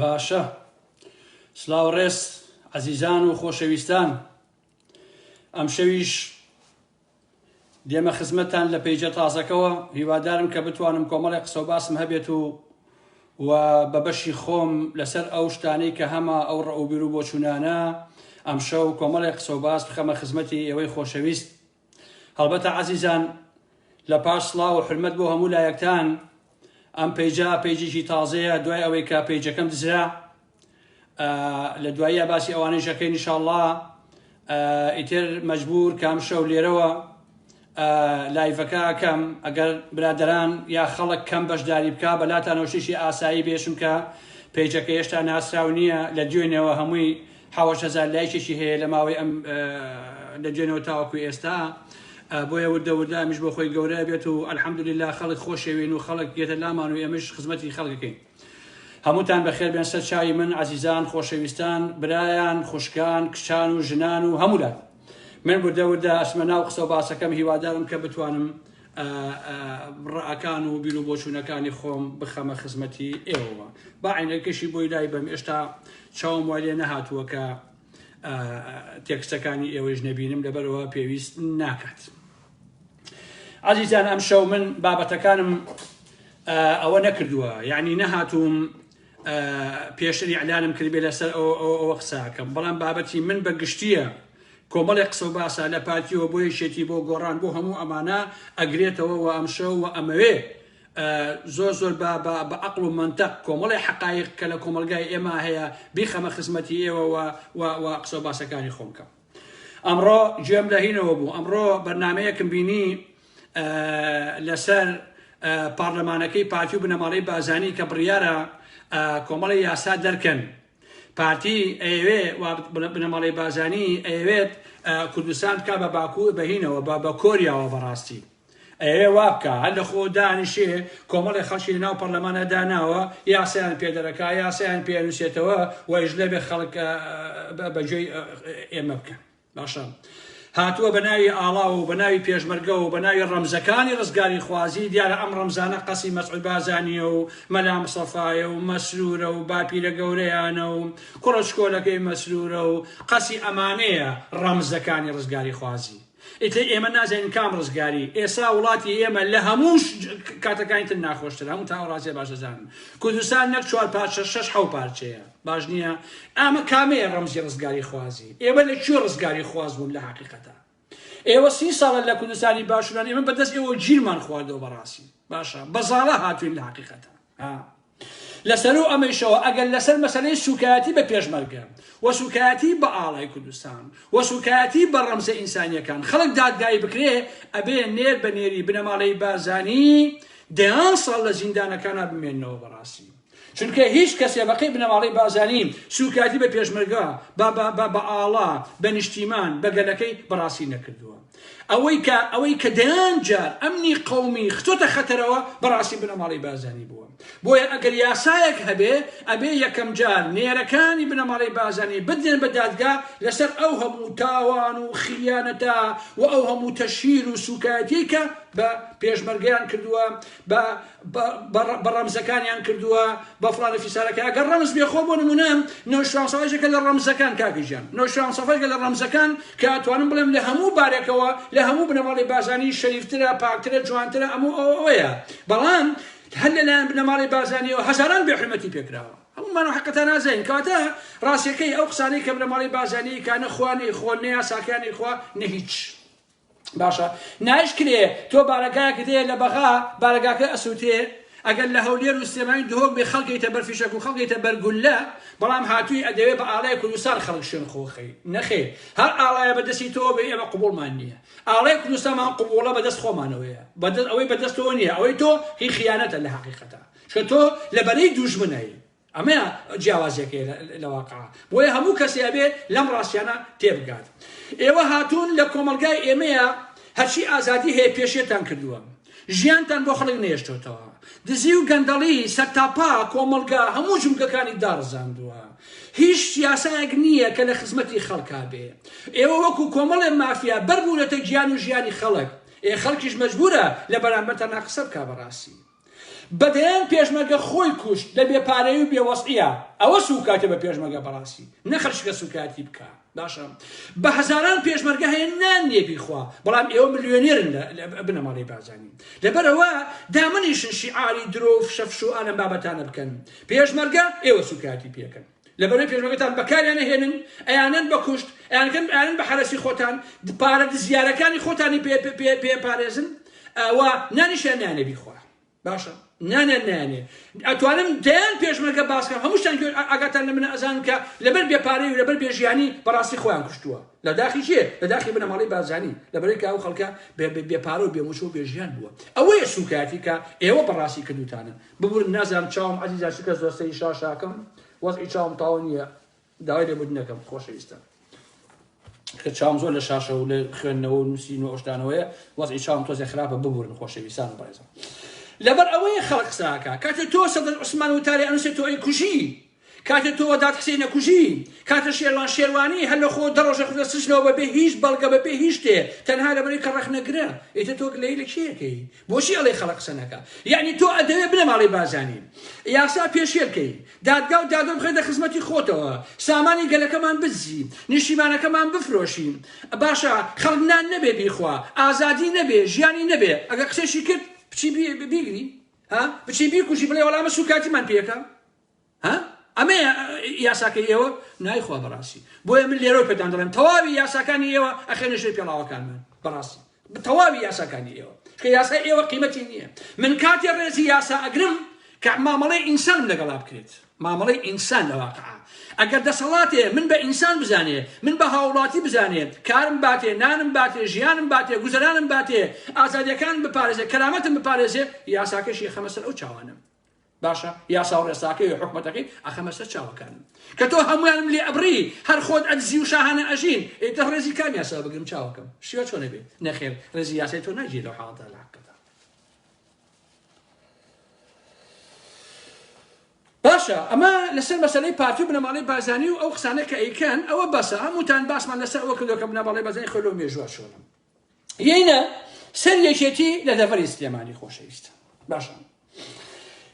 باشە سلاو ڕێز عەزیزان و خۆشەویستان ئەمشەویش دێمە خزمەتتان لە پەیجە تازەکەوە هیوادارم کە بتوانم کۆمەڵی قسە و باسم هەبێت و و بە بەشی خۆم لەسەر ئەو شتانەی کە هەمە ئەو ڕەئوبیر و بۆچوونانە ئەمشەو کۆمەڵی قسە و باس بخەمە خزمەتی ئێوەی خۆشەویست هەڵبەتە عەزیزان لە پاش سڵاو و حورمەت بۆ هەموو لایەکتان ئەم پەیجە پەیجێکی تازەیە دوای ئەوەی کە پەیجەکەم دزرا لە دواییە باسی ئەوانەی ژەکەی نیشاءاللە ئیتر مەجبور کام شەو لێرەوە لایڤەکە ئەکەم ئەگەر برادەران یا خەڵک کەم بەشداری بکە بەلاتانەوە شتێکی ئاسایی بێ چونکە پەیجەکە هێشتا ناسراو نییە لە دوێنێوە هەمووی 7000 لایکێکی هەیە لە ماوەی ئەم لە دوێنەوە تاوەکو ئێستا بۆیە وردە وردە ئەمیش بۆ خۆی گەورە بێت و الحمدلله خەڵک خۆشەوێن و خەڵک یەتە لامان و ئێمەش خزمەتی خەڵکەکەین هەمووتان بەخێر بێن سەر چاوی من عەزیزان خۆشەویستان برایان خوشکان کچان و ژنان و هەموولات من وردە وردە ئەچمە ناو قسە و باسەکەم هیوادارم کە بتوانم ڕەئەکان و بیر و بۆچوونەکانی خۆم بخەمە خزمەتی ئێوەوە با عینەکەشی بۆی لای بەم ئێشتا چاوم وای لێ نەهاتووە کە تێکستەکانی ئێوەیش نەبینم لەبەرەوە پێویست ناکات عزیزان ئەمشەو من بابەتەکانم ئەوە نەکردووە یعنی نەهاتووم پێشتر ئیعلانم کردبێ لەسەر ئەوە قساکەم بەڵام بابەتی من بە گشتیە کۆمەڵی قسە و باسە لە پارتیەوە بۆ یەکێتی بۆ گۆڕان بۆ هەموو ئەمانە ئەگرێتەوە و ئەمشەو و ئەمەوێ زۆر زۆر بە بە عقل و منطق کۆمەڵی حقایق کە لە کۆمەلگای ئێمە هەیە بیخەمە خزمەتی ئێوەوە و قسە و باسەکانی خۆم کەم ئەمڕۆ گوێم لە هینەوە بوو ئەمڕۆ بەرنمەیەکم بینی لەسەر پارلەمانەکەی پارتی و بنەماڵەی بازانی کە بڕیارە کۆمەڵی یاسا دەرکەن پارتی ئەیەوێ بنەماڵەی بازانی ئەیەوێت کوردستان بکا بە باکوور بەهینەوە بە بە کۆریاوە بەڕاستی ئەیەوێ وابکا هەر لە خۆ دانیشێ کۆمەڵی خەڵکی لەناو پەرلەمانە داناوە یاسایان پێ دەرەکا یاسایان پێ نووسێتەوە و ئیش لەبێ خەڵک بەگوێی ئێمە بکەن باشە هاتووە بە ناوی ئاڵاوە و بە ناوی پێشمەرگەوە و بە ناوی ڕەمزەکانی ڕزگاری خوازی دیارە ئەم ڕەمزانە قەسی مەسعود بارزانیە و مەلا مستەفایە و مەسرورە و باپیرە گەورەیانە و کوڕە چکۆلەکەی مەسرورە و قەسی ئەمانەیە ڕەمزەکانی ڕزگاری خوازی ئیتر ئێمە نازانین کام ڕزگاری ئێسا وڵاتی ئێمە لە هەموو کاتەکانی تر ناخۆشتر هەموو تا ڕاستیە باش دەزانن کوردستان نەک چوار پارچە شەش حەو پارچەیە باش نییە ئامە کامەیە ڕەمزی ڕزگاری خوازی ئێمە لە کوێ ڕزگاری خواز بوون لە حقیقەتە ئێوە سی ساڵە لە کوردستانی باشووران ئێمە بەدەست ئێوە گیرمان خواردەوە بەڕاستی باشە بەزاڵە هاتوین لە حقیقەتە لەسەرو ئەمەیشەوە ئەگەر لەسەر مەسەلەی سوکایەتی بە پێشمەرگە و سوکایەتی بە ئاڵای کوردستان و سوکایەتی بە ڕەمزە ئینسانیەکان خەڵک دادگایی بکرێ ئەبێ نێر بە نێری بنەماڵەی بارزانی دەیان ساڵ لە زیندانەکانا بمێننەوە بەڕاستی چونکە هیچ کەسێ بەقەی بنەماڵەی بارزانی سوکایەتی بە پێشمەرگە بە بە بە بە ئاڵا بە نیشتیمان بە گەلەکەی بەڕاستی نەکردووە ئەوەی کە ئەوەی کە دەیان جار ئەمنی قەومی خستۆتە خەتەرەوە بەڕاستی بنەماڵەی بارزانی بووە بۆیە ئەگەر یاسایەک هەبێ ئەبێ یەکەم جار نێرەکانی بنەماڵەی بارزانی بدرێن بە دادگا لەسەر ئەو هەموو تاوان و خیانەتە و ئەو هەموو تەشهیر و سوکایەتیەی کە بە پێشمەرگەیان کردووە بە بە ڕەمزەکانیان کردووە بە فڵانە فیسارەکە ئەگەر ڕەمز بێ خۆ بۆ نمونە نەوشیروان مستەفا لە ڕەمزەکان کاکە گیان نەوشیروان مستەفا لە ڕەمزەکان کە ئەتوانم بڵێم لە هەموو بارێکەوە لە هەموو بنەماڵەی بارزانی شەریفترە پاکترە جوانترە ئەمە ئەوەیە بەڵام هەر لەلایەن بنەماڵەی بارزانیەوە هەزاران بێحورمەتی پێکراوە هەموومان و حەقەتان نازانین کەواتە ڕاستیەکەی ئەو قسانەی کە بنەماڵەی بارزانی کە نە خوا نەیخۆن نە یاساکانی خوا نە هیچ باشە نایش کرێ تۆ بارەگایەکت هەیە لە بەغا بارەگاکە ئەسوتێ ئەگەر لە هەولێر و سلێمانی دهۆک بێ خەڵکەیتە بەر فیشەک و خەڵکەیتە بەر گوللە بەڵام هاتووی ئەدەوێ بە ئاڵای کوردستان خەڵک شوێن خۆخەی نەخێر هەر ئاڵایە بە دەستی تۆ بێ ئێمە قبوڵمان نییە ئاڵای کوردستانمان قبوڵە بە دەست خۆمانەوەیە بەدەست ئەوەی بەدەستەوە نییە ئەوەی تۆ هی خیانەتە لە حەقیقەتە چونکە تۆ لە بەرەی دوژمنەی ئەمەیە جیاوازیەکەی لە واقع بۆیە هەموو کەسێ ئەبێ لەم ڕاستیانە تێبگات ئێوە هاتوون لە کۆمەڵگای ئێمەیە هەرچی ئازادی هەیە پێشێتان کردووە ژیانتان بۆ خەڵک نێشتۆتەوە دزی و گەندەڵی سەرتاپا کۆمەڵگا هەموو جومگەکانی داڕزاندووە هیچ یاسایەک نییە کە لە خزمەتی خەڵکا بێ ئێوە وەکو کۆمەڵێ مافیا بەربوونەتە گیان و ژیانی خەڵک ئێ خەڵکیش مەجبورە لە بەرامبەرتان قسە بکا بەڕاستی. بە دەیان پێشمەرگە خۆی کوشت لە بێ پارەی و بێ وەزعیە ئەوە سوکاتە بە پێشمەرگە بەڕاستی نە خەڵکیکە سوکایەتی بکا باشە بە هەزاران پێشمەرگە هەیە نان نییە بیخوا بەڵام ئێوە ملیۆنێرن لە بنەماڵەی بارزانی لەبەرئەوە دامەنیشن شیعاری درۆ و فشەفش و ئالەم بابەتانە بکەن پێشمەرگە ئێوە سوکایەتی پێکەن لەبەرەی پێشمەرگەتان بەکاریان ئەهێنن ئەیانەن بە کوشت ئەیانکەن ئەیانن بە حەرەسی خۆتان پارە دزیارەکانی خۆتانی پێ پێ پێ پارێزن و نانیشیان نانێ بیخوا باشە نانیان نایەنێ ئەتوانم دەیان پێشمەرگە باس کەم هەمووشتان گوێ ئاگاتان لە منە ئەزانن کە لەبەر بێ پارەی و لەبەر بێ ژیانی بەڕاستی خۆیان کوشتووە لە داخی کێ لە داخی بنەماڵەی بارزانی لەبەرەی کە ئەو خەڵکە بێ پارە و بێ موچە و بێ ژیان بووە ئەوەیە سوکایەتی کە ئێوە بەڕاستی کردوتانە ببورن نازانم چاوم عەزیزان چونکە زۆر سەیری شاشاکەم وەزعی چاوم تەواو نییە داوای لێبوردن دەکەم خۆشەویستان کە چاوم زۆر لە شاشە و لە خوێندنەوە و نووسین و ئەوشتانەوەیە وەزعی چاوم تۆزێ خراپە ببورن خۆشەویستان و بەڕێزم لەبەر ئەوەیە خەڵک قساکە کاتێ تۆ سەدر عوسمان وتاری ئەنووسێ تۆ ئەی کوژی کاتێ تۆ وەدات حسێنە کوژی کاتە شێروان شێروانی هەر لە خۆ دە ڕۆژە خستە سجنەوە بەبێ هیچ بەڵگە بەبێ هیچ شتێ تەنها لەبەرەی کە ڕەخنەگرە ئیتر تۆ گلەیی لە کێ ئەکەی بۆچی ئەڵێی خەڵک قسە نەکا یەعنی تۆ ئەدەوێ بنەماڵەی بارزانی یاسا پێشێل کەی دادگا و دادوەر بخەیتە خزمەتی خۆتەوە سامانی گەلەکەمان بدزی نیشتیمانەکەمان بفرۆشی باشە خەڵک نان نەبێ بیخوا ئازادی نەبێ ژیانی نەبێ ئەگەر قسەشی کرد بچی بیگری ها بچی بیکوژی بڵێ وەڵا ئەمە سوکاتیمان پێکە ها ئەمەیە یاساکەی ئێوە نایخوا بەڕاستی بۆیە من لێرەوە پێتان دەڵێم تەواوی یاساکانی ئێوە ئەخێنە ژێر پێڵاوەکانمان بەڕاستی تەواوی یاساکانی ئێوە کە یاسای ئێوە قیمەتی نییە من کاتێ ڕێزی یاسا ئەگرم کە مامەڵەی ئینسانم لەگەڵا بکرێت مامەڵەی ئینسان لە واقعا ئەگەر دەسەڵاتێ من بە ئینسان بزانێ من بە هاوڵاتی بزانێ کارم باتێ نانم باتێ ژیانم باتێ گوزەرانم باتێ ئازادیەکان بپارێزێ کەرامەتم بپارێزێ یاساکەشی خەمە سەر ئەو چاوانم باشە یاسا و ڕێساکەی و حکومەتەکەی ئەخەمە سەر چاوەکانم کە تۆ هەمویانم لێ ئەبڕی هەر خۆت ئەدزی و شاهانە ئەژین ئیتر ڕێزی کام یاسا بگرم چاوەکەم شیوە چۆنە بێ نەخێر ڕێزی یاسای تۆ ناگیرێ لەو حاڵەتە لە حەقیقەتا باشە ئەمە لەسەر مەسەلەی پارتی و بنەماڵەی بارزانی و ئەو قسانە کە ئەیکەن ئەوە بەسە هەمووتان باسمان لەسەر ئەوە کردووە کە بنەماڵەی بارزانی خۆی لەو مێژووە چۆنە یەینە سەر یەکێتی لە دەڤەری سلێمانی خۆشەویستە باشە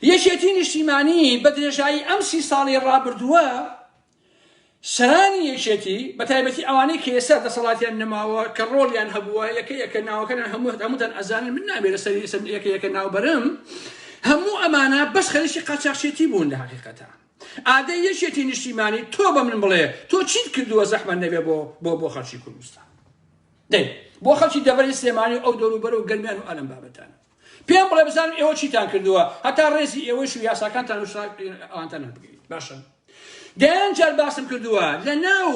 یەکێتی نیشتیمانی بە درێژایی ئەم سی ساڵی ڕابردووە سەرانی یەکێتی بە تایبەتی ئەوانەی کە ئێستا دەسەڵاتیان نەماوە کە ڕۆڵیان هەبووە یەکە یەکە ناوەکەیان هەموو هەمووتان ئەزانن من نابێت لەسەر یەکە یەکە ناوبەرم هەموو ئەمانە بەس خەریکی قاچاخچێتی بوون لە حقیقەتە ئادەی یەکێتی نیشتیمانی تۆ بە من بڵێ تۆ چیت کردووە زەحمەت نەبێ بۆ بۆ بۆ خەڵکی کوردستان دەی بۆ خەڵکی دەڤەری سلێمانی و ئەو دەوروبەر و گەرمیان و ئەلەم بابەتانە پێم بڵێ بزانم ئێوە چیتان کردووە هەتا ڕێزی ئێوەش و یاساکانتان و ئەوانتان بگریت باشە دەیان جار باسم کردووە لە ناو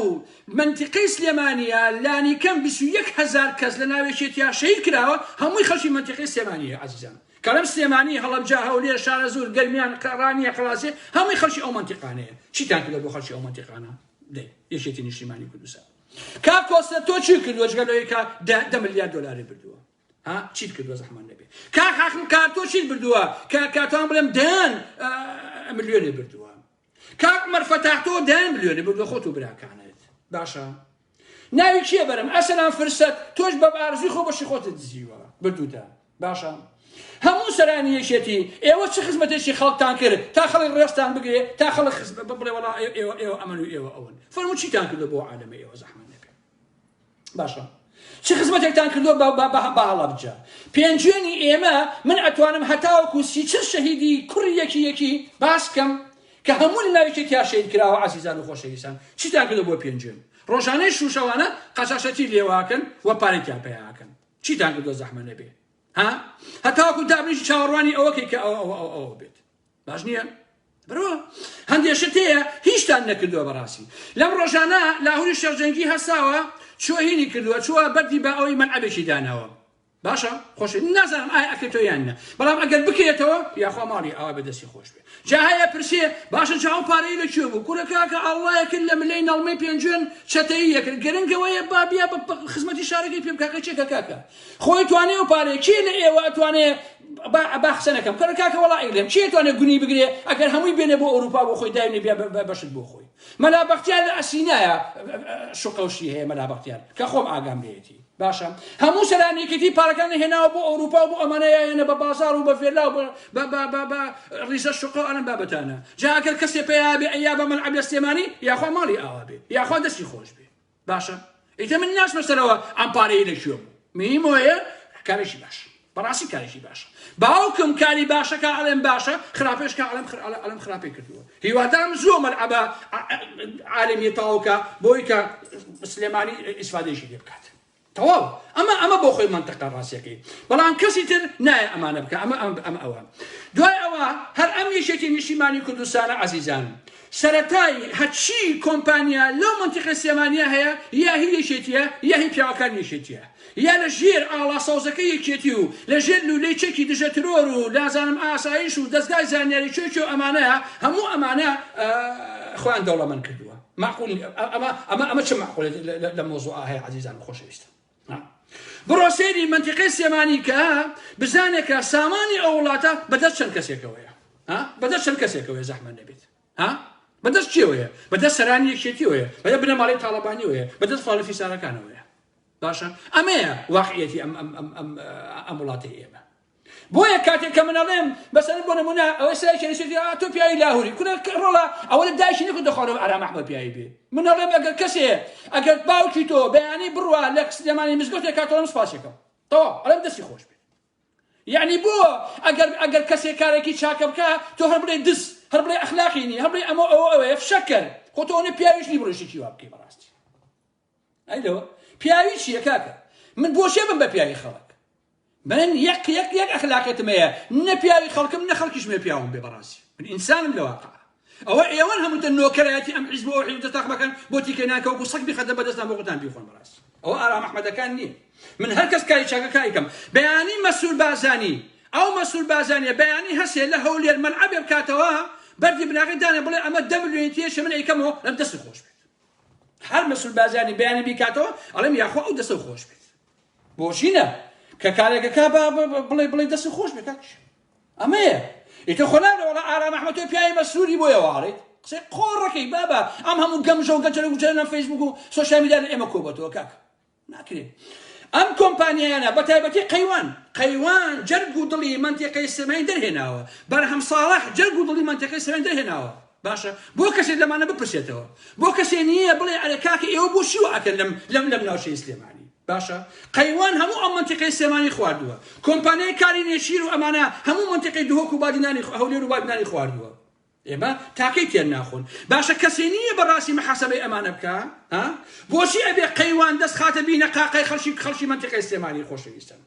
منتیقەی سلێمانیە لانی کەم 21 هزار کەس لە ناوێکێتیا شەهید کراوە هەمووی خەڵکی منتیقەی سلێمانیە عزیزان کەڵم سلێمانی هەڵەبجە هەولێر شارەزوور گەرمیان ڕانیە قەڵاسێ هەمووی خەڵکی ئەو مەنتیقانەیە چیتان کردووە بۆ خەڵکی ئەو مەنتیقانە دەی یەکێتی نیشتیمانی کوردستان کاک کۆسرەت تۆ چی کردووە جگە لەوەی کە دە ملیار دۆلاری بردووە ها چیت کردووە زەحمەت نەبێ کاک حاکم کار تۆ چیت بردووە کە کاتوان بڵێم دەیان ملیۆنی بردووە کاک عومەر فەتاح تۆ دەیان ملیۆنی بردووە خۆت و براکانت باشە ناوی کێ بەرم ئەسەلام فرسەت تۆش بە ئارزوی خۆ بەشی خۆتت دزیوە بردووتە باشە هەموو سەرانی یەکێتی ئێوە چ خزمەتێکی خەڵکتان کرد تا خەڵک ڕێزتان بگرێ تا خەڵک بڵێ وەڵا ئێوە ئێوە ئەمەن و ئێوە ئەوەن فەرموو چیتان کردو بۆ عالەمە ئێوە زەحمەت نەبێ باشە چ خزمەتێکتان کردووە بە هەڵەبجە پێنجوێنی ئێمە من ئەتوانم هەتاوەکو 30 شەهیدی کوڕی یەکی یەکی باس کەم کە هەموو لە ناوێکی تیا شەهید کراوە عەزیزان و خۆشەویستان چیتان کردو بۆ پێنجوێن ڕۆژانەی شوشەوانە قاچاخچێتی لێواکەن و پارەی تیا پەیاکەن چیتان کردووە زەحمە نەبێ ها هەتاوەکو دابنیشی چاوەڕوانی ئەوەکەی کە ئەوە ئەوە ئەوە ئەوە بێت باش نییە برۆ هەندێک شت هەیە هیچتان نەکردووە بەڕاستی لەم ڕۆژانە لاهوری شەرجەنگی هەستاوە چوە هینی کردووە چوە بەردی بە ئەوەی مەلعەبێکی داناوە باشە خۆش نازانم ئایا ئەکرێتەوە یان نە بەڵام ئەگەر بکرێتەوە یاخوا ماڵی ئاوا بە دەستی خۆش بێ جا هەیە پرسێ باشە جا ئەو پارەی لە کوێ بوو کورە کاکە ئەڵڵایە کرد لە ملەی نەڵمەی پێنجوێن چەتەیی یەکرد گرنگەوەیە با بیا بە خزمەتی شارەکەی پێ بکاکە چێکە کاکە خۆی توانێ ئەو پارەیە کێ لە ئێوە ئەتوانێ با با قسە نەکەم کورە کاکە وەڵا ئەیڵێم کێ ئەتوانێ گونی بگرێ ئەگەر هەمووی بێنێ بۆ ئەوروپا بۆ خۆی داینێ بیا بەشت بۆ خۆی مەلا بەختیار لە ئەسینایە شوقەوشی هەیە مەلا بەختیار کە خۆم ئاگام لێیەتی. باشە هەموو سەرانی یەکێتی پارەکانی هێناوە بۆ ئەوروپا و بۆ ئەمانە یاێنە بە بازار و بە ڤێلا و بە بە بە بە ڕیزە شوقە و ئەم بابەتانە جا ئەگەر کەسێ پێیا بێ ئەیا بە مەلعەب لە سلێمانی یاخوا ماڵی ئاوا بێ یاخوا دەستی خۆش بێ باشە ئیتر من ناچمە سەرەوە ئەم پارەی لە کوێ بوو میمۆیە کارێکی باش بەڕاستی کارێکی باشە باوکم کاری باشەکە ئەڵێم باشە خراپێش کە ئەڵێم ئەڵێم خراپی کردووە هیوادارم زووە مەلعەبە عالمیە تەواوکە بۆی کە سلێمانی ئیسفادەیەکی لێ بکات تەواو ئەمە ئەمە بۆ خۆی منطقە ڕاستیەکەی بەڵام کەسی تر نایە ئەمانە بکە ئەمە ئەم ئەم ئەوە دوای ئەوە هەر ئەم یەکێتی نیشتیمانی کوردستانە عەزیزان سەرەتای هەرچی کۆمپانیا لەو منطقە سلێمانیە هەیە یا هی یەکێتیە یا هی پیاوەکانی یەکێتیە یا لە ژێر ئاڵا سەوزەکەی یەکێتی و لە ژێر لولەی چەکی دژە ترۆر و نازانم ئاسایش و دەزگای زانیاری کوێ کوێ ئەمانە هەموو ئەمانە خۆیان دەوڵەمەند کردووە معقول ئەمە ئەمە ئەمە چ معقولێت لە مۆزوع هەیە عەزیزان و خۆشەویستان بڕۆ سەیری مەنتیقەی سلێمانی کە بزانێ کە سامانی ئەو وڵاتە بەدەست چەند کەسێکەوەیە بەدەست چەند کەسێکەوەیە زەحمەت نەبێت ها بەدەست کێوەیە بەدەست سەرانی یەکێتیەوەیە بەدەست بنەماڵەی تاڵەبانیەوەیە بەدەست فاڵی فیسارەکانەوەیە باشە ئەمەیە واقعیەتی ئەم ئەم ئەم ئەم ئەم وڵاتەی ئێمە بۆیە کاتێک کە من ئەڵێم بەسەر بۆ نمونە ئەوەی سای کەنیسێتی ئا تۆ پیاوی لاهوری کورە ڕۆڵە ئەوە لە دایکی نەکرد دەخوارەوە ئارام ئەحمەد پیاوی بێ من ئەڵێم ئەگەر کەسێ ئەگەر باوکی تۆ بەیانی بڕوا لە سلێمانی مزگەوتێک کاتەوە سپاسێکم تەواو ئەڵێم دەستی خۆش بێ یعنی بۆ ئەگەر ئەگەر کەسێک کارێکی چاکە بکە تۆ هەر بڵێ دز هەر بڵێ ئەخلاقی نی هەر بڵێ ئەمە ئەوە ئەوەیە فشەکەر خۆ تۆ ئەوەنە پیاویش نی بڕۆی شتێکی وا بکەی بەڕاستی ئەی لەوە پیاوی چییە کاکە من بۆچێ بم بە پیاوی خەڵک من یەک یەک یەک ئەخلاقێتم هەیە نە پیاوی خەڵکم نە خەڵکیش مێ پیاوم بێ بەڕاستی من ئینسانم لە واقع ئەوە ئێوەن هەمووتە نۆکەرایەتی ئەم حیزب و ئەو حیزب دەتاقمەکەن بۆ تیکەی ناکە وەکو سەگ بیخەدە بەدەستان بۆ خۆتان بیخۆن بەڕاستی ئەوە ئارام ئەحمەدەکان نییە من هەر کەس کاری چاکە کاری کەم بەیانی مەسرور بارزانی ئەو مەسرور بارزانیە بەیانی هەسێ لە هەولێر مەلعەبێ بکاتەوە بەردی بناغەی دانێ بڵێ ئەمە دە ملیۆنی تێشە من ئەیکەمەوە لەم دەستی خۆش بێت هەر مەسرور بارزانی بەیانی بیکاتەوە ئەڵێم یاخوا ئەو دەستە خۆش بێت بۆچی نا کە کارێکەکە با بڵێ بڵێ دەست خۆش بێت کاکش ئەمەیە ئیتر خۆ نابێ وەڵا ئارام ئەحمەد تۆ پیاوی مەسروری بۆیە واڵیت قسەی قۆڕەکەی بابا ئەم هەموو گەمژە و گەجەرە گوجەرە لەم فەیسبوک و سۆشیال میدیا لە ئێمە کۆبەتەوە کاک ناکرێ ئەم کۆمپانیایانە بە تایبەتی قەیوان قەیوان جەرگ و دڵی مەنتیقەی سلێمانی دەرهێناوە بەرهەم ساڵح جەرگ و دڵی مەنتیقەی سلێمانی دەرهێناوە باشە بۆ کەسێک لەمانە بپرسێتەوە بۆ کەسێ نییە بڵێ ئەرێ کاکە ئێوە بۆ چی وا ئەکەن لەم لەم لەم ناوچەی سلێمانی باشە قەیوان هەموو ئەم مەنتیقەی سلێمانی خواردووە کۆمپانیای کاری نێچیر و ئەمانە هەموو مەنتیقەی دهۆک و بادینانی هەولێر و بادینانی خواردووە ئێمە تاکەی تێر ناخۆن باشە کەسێ نییە بەڕاستی محاسبەی ئەمانە بکە ها بۆچی ئەبێ قەیوان دەست خاتە بینە قاقای خەڵکی خەڵکی مەنتیقەی سلێمانی خۆشەویستن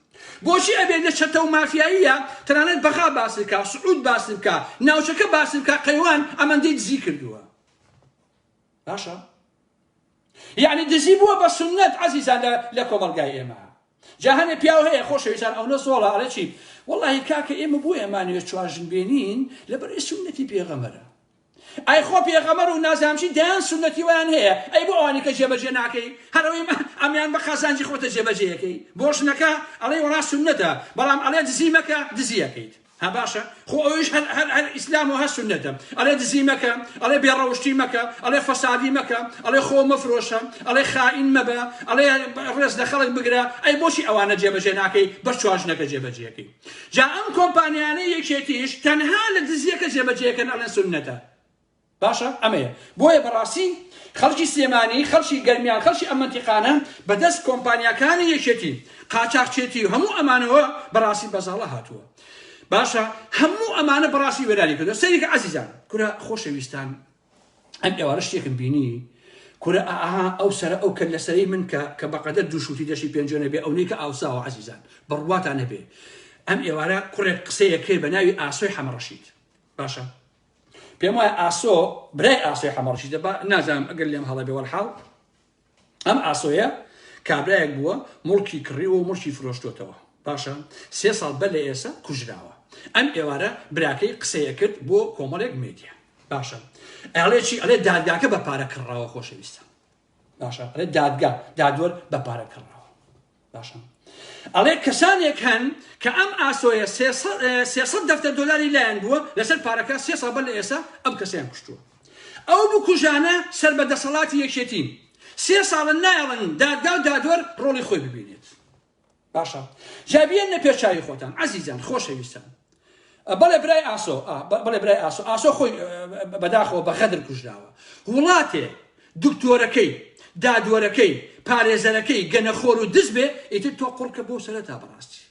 بۆچی ئەبێ لە چەتە و مافیاییە تەنانەت بەغا باس بکا سعود باس بکا ناوچەکە باس بکا قەیوان ئەمەندەی دزی کردووە باشە یعنی دزی بووە بە سنت عەزیزان لە کۆمەڵگای ئێمە جا هەنێ پیاو هەیە خۆشەویستان ئەونە زۆڵە ئەڵێ چی وەڵاهی کاکە ئێمە بۆ ئێمانەوێ چوار ژن بێنین لەبەر سوننەتی پێغەمبەرە ئەی خۆ پێغەمبەر و نازانم چی دەیان سوننەتی وایان هەیە ئەی بۆ ئەوانی کە جێبەجێ ناکەی هەر ئەوەی ئەمیان بە قازانجی خۆتە جێبەجێیەکەی بۆ ژنەکە ئەڵێ وەڵا سوننەتە بەڵام ئەڵێ دزی مەکە دزیەکەیت ها باشە خۆ ئەویش هەر هەر هەر ئیسلام و هەر سوننەتە ئەڵێ دزی مەکە ئەڵێ بێڕەوشتی مەکە ئەڵێ فەسادی مەکە ئەڵێ خۆ مەفرۆشە ئەڵێ خائین مەبە ئەڵێ ڕێز لە خەڵک بگرە ئەی بۆچی ئەوانە جێبەجێ ناکەی بەس چوار ژنەکە جێبەجێکەی جا ئەم کۆمپانیانەی یەکێتیش تەنها لە دزیەکە جێبەجێکەن ئەڵێن سوننەتە باشە ئەمەیە بۆیە بەڕاستی خەڵکی سلێمانی خەڵکی گەرمیان خەڵکی ئەم مەنتیقانە بەدەست کۆمپانیاکانی یەکێتی قاچاخچێتی و هەموو ئەمانەوە بەڕاستی بەزاڵە هاتووە باشە هەموو ئەمانە بەڕاستی وێرانی کردو سەیرێکە عەزیزان کورە خۆشەویستان ئەم ئێوارە شتێکم بینی کورە ئاها ئەو سەرە ئەو کەللە سەرەی من کە کە بەقەدەر دوو شووتی دەشی پێنجۆ نەبێ ئەونەی کە ئاوساوە عەزیزان بڕواتان نەبێ ئەم ئێوارە کوڕێک قسەیەک کرد بە ناوی ئاسۆی حەمەڕەشید باشە پێم وایە ئاسۆ برای ئاسۆی حەمەڕەشیدە با نازانم ئەگەر لێم هەڵە بێ وەلحاڵ ئەم ئاسۆیە کابرایەک بووە موڵکی کڕیوە و موڵکی فرۆشتۆتەوە باشە سێ ساڵ بەر لە ئێستا کوژراوە ئەم ئێوارە براکەی قسەیە کرد بۆ کۆمەڵێک مێدیا باشە ئەڵێ چی ئەڵێ دادگاکە بە پارە کڕاوە خۆشەویستە باشە ئەڵێ دادگا دادوەر بە پارە کڕاوە باشە ئەڵێ کەسانێک هەن کە ئەم ئاسۆیە 300 دەفتەر دۆلاری لایەن بووە لەسەر پارەکە سێ ساڵ بەر لە ئێستا ئەم کەسیان کوشتووە ئەو بکوژانە سەر بە دەسەڵاتی یەکێتین. سێ ساڵە نایەڵن دادگا و دادوەر ڕۆڵی خۆی ببینێت. باشە جا بیێننە پێش چاوی خۆتان عەزیزان خۆشەویستان. بەڵێ برای ئاسۆ بەڵێ برای ئاسۆ ئاسۆ خۆی بەداخەوە بە غەدر کوژراوە. وڵاتێ دکتۆرەکەی دادوەرەکەی پارێزەرەکەی گەنەخۆر و دز بێ ئیتر تۆ قڕکە بۆ سەرەتا بەڕاستی.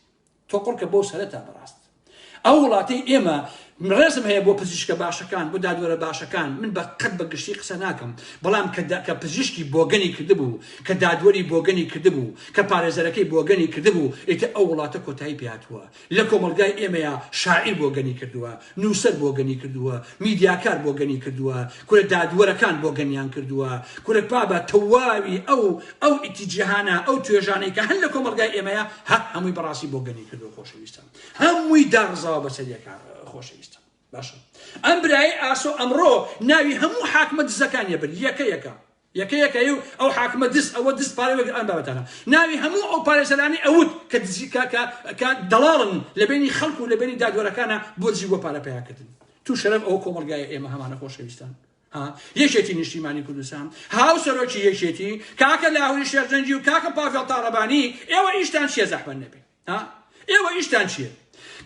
تۆ قڕکە بەو سەرەتا بەڕاست ئەو وڵاتەی ئێمە ڕێزم هەیە بۆ پزیشکە باشەکان بۆ دادوەرە باشەکان من بە قەت بە گشتی قسە ناکەم بەڵام کە کە پزیشکی بۆگەنی کردبوو کە دادوەری بۆگەنی کردبوو کە پارێزەرەکەی بۆگەنی کردبوو ئیتر ئەو وڵاتە کۆتایی پێهاتووە لە کۆمەڵگای ئێمەیا شاعیر بۆگەنی کردووە نووسەر بۆگەنی کردووە، میدیاکار بۆگەنی کردووە، کورە دادوەرەکان بۆگەنیان کردووە، کورە بابە تەواوی ئەو ئەو ئیتیجیهانە ئەو توێژانەی کە هەن لە کۆمەڵگای ئێمەیا هە هەمووی بەڕاستی بۆگەنی کردووە خۆشەویستان هەمووی داڕزاوە بەسەر یەکا خۆشەویستان باشە ئەم برایەی ئاسۆ ئەمڕۆ ناوی هەموو حاکمە دزەکانی برد یەکە یەکە یەکە یەکە و ئەو حاکمە دز ئەوە دز پارەی وەرگرت ئەم بابەتانە ناوی هەموو ئەو پارێزەرانەی ئەوت کە دزی کە کە کە دەڵاڵن لە بینی خەڵک و لە بینی دادوەرەکانە بۆ دزی بۆ پارە پەیاکردن تو شەرەف ئەو کۆمەڵگایە ئێمە هەمانە خۆشەویستان ها یەکێتی نیشتیمانی کوردستان هاو سەرۆکی یەکێتی کاکە لاهوری شێخجەنگی و کاکە پاڤێڵ تاڵەبانی ئێوە ئیشتان چیە زەحمەت نەبێ ها ئێوە ئیشتان چییە؟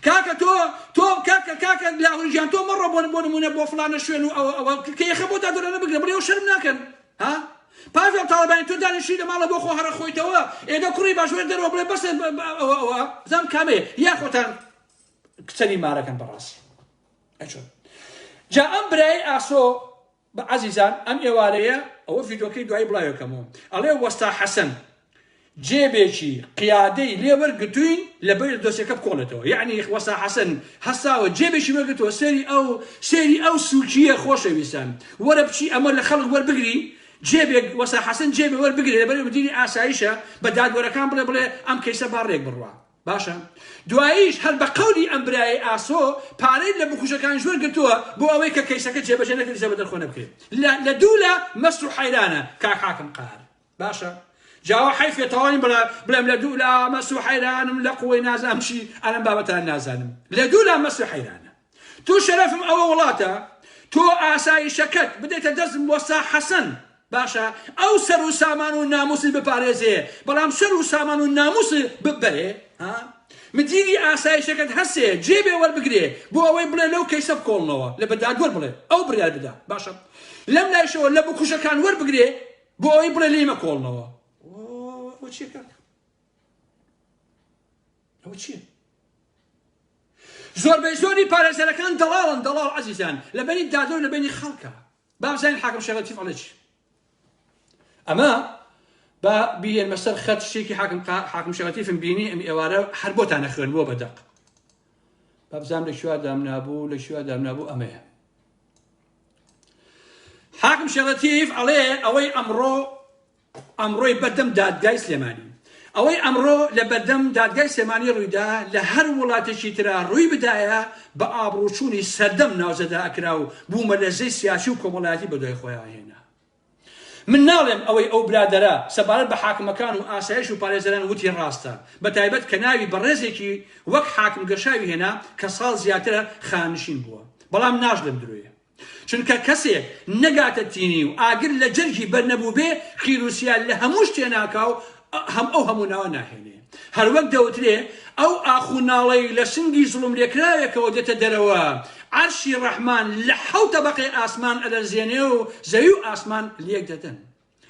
کاکە تۆ تۆ کاکە کاکە لاهوری گیان تۆ مەڕۆ بۆ بۆ نمونە بۆ فلانە شوێن و ئەوە ئەوە کە یەخە بۆ دادوەرانە بگرە بڵێ ئەو شەرم ناکەن ها پاڤێڵ تاڵەبانی تۆ دانیشتی لە ماڵە بۆ خۆ هەرە خۆیتەوە ئێدە کوڕی باش وەرە دەرەوە بڵێ بەسە ئەوە ئەوە بزانم کامەیە یا خۆتان کچەری مارەکەن بەڕاستی ئەچۆن جا ئەم برای ئاسۆ بە عەزیزان ئەم ئێوارەیە ئەوە ڤیدۆکەی دوایی بڵاوێکەمەوە ئەڵێ وەستا حەسەن جێبێکی قیادەی لێ وەرگتوین لە بەر دۆسیەکە بکۆڵێتەوە یعنی وەستا حەسەن هەستاوە جێبێکی وەرگتووە سەری ئەو سێری ئەو سوکیە خۆشەویستان وەرە بچی ئەمە لە خەڵک وەربگری جێبێک وەستا حەسەن جێبێ وەربگرێ لەبەر مدیری ئاسایشە بە دادوەرەکان بڵێ بڵێ ئەم کەیسە با ڕێک بڕوا باشە دواییش هەر بە قەولی ئەم برایەی ئاسۆ پارەی لە بکوژەکانیش وەرگرتووە بۆ ئەوەی کە کەیسەکە جێبەجێ نەکرێت جێبەدەر خۆ نەبکرێت لە لە دوو لە مەست و حەیرانە کاک حاکم قار باشە جاوە حەیفێ تەواوی بڵێ بڵێم لە دوو لا مەست و حەیرانم لە قوەی نازانم چی ئەلەم بابەتان نازانم لە دوو لا مەست و حەیرانە تو شەرەفم ئەوە وڵاتە تۆ ئاسایشەکەت بدەیتە دەستم وەستا حەسەن باشە ئەو سەر و سامان و ناموست بپارێزێ بەڵام سەر و سامان و ناموست ببەرێ ها مدیری ئاسایشەکەت هەسێ جێ بێ وەربگرێ بۆ ئەوەی بڵێ لەو کەیسە بکۆڵنەوە لە بە دادوەر بڵێ ئەو بڕیار بدا باشە لەم لایشەوە لە بکوژەکان وەربگرێ بۆ ئەوەی بڵێ لێی مەکۆڵنەوە ئەوە چیە کاکە ئەوە چیە زۆربەی زۆری پارێزەرەکان دەڵاڵن دەڵاڵ عەزیزان لە بەینی دادوەر و لە بەینی خەڵکە با بزانین حاکم شێخ لەتیف ئەڵێ چی ئەمە با بیێنمە سەر خەت شتێکی حاکم حاکم شێخ لەتیفم بینی ئەم ئێوارە هەر بۆتان نەخوێنبووە بە دەق با بزانم لە کوێ دامنابوو لە کوێ دامنابوو ئەمەیە حاکم شێخ لەتیف ئەڵێ ئەوەی ئەمڕۆ ئەمڕۆی بەردەم دادگای سلێمانی. ئەوەی ئەمڕۆ لە بەردەم دادگای سلێمانی ڕوویدا لە هەر وڵاتێکی ترا ڕووی بدایە بە ئابڕووچوونی سەردەم ناوزەدا ئەکرا و بوومەلەرزەی سیاسی و کۆمەڵایەتی بەدوای خۆیا هێنا. من ناڵێم ئەوەی ئەو برادەرە سەبارەت بە حاکمەکان و ئاسایش و پارێزەران وتی ڕاستە، بەتایبەت کە ناوی بەڕێزێکی وەک حاکم گەشاوی هێنا کە ساڵ زیاترە خانەنشین بووە. بەڵام ناشڵێم درۆیە. چونکە کەسێک نەگاتە تینی و ئاگر لە جەرگی بەر نەبووبێ خیروسیا لە هەموو شتێ ناکا و هەم ئەو هەموو ناوە ناهێنێ. هەروەک دەوترێ ئەو ئاخ و ناڵەی لە سنگی زوڵملێکراوێکەوە دێتە دەرەوە عەرشی ڕەحمان لە حەو تەبەقەی ئاسمان ئەلەرزێنێ و زەوی و ئاسمان لێک دەدەن.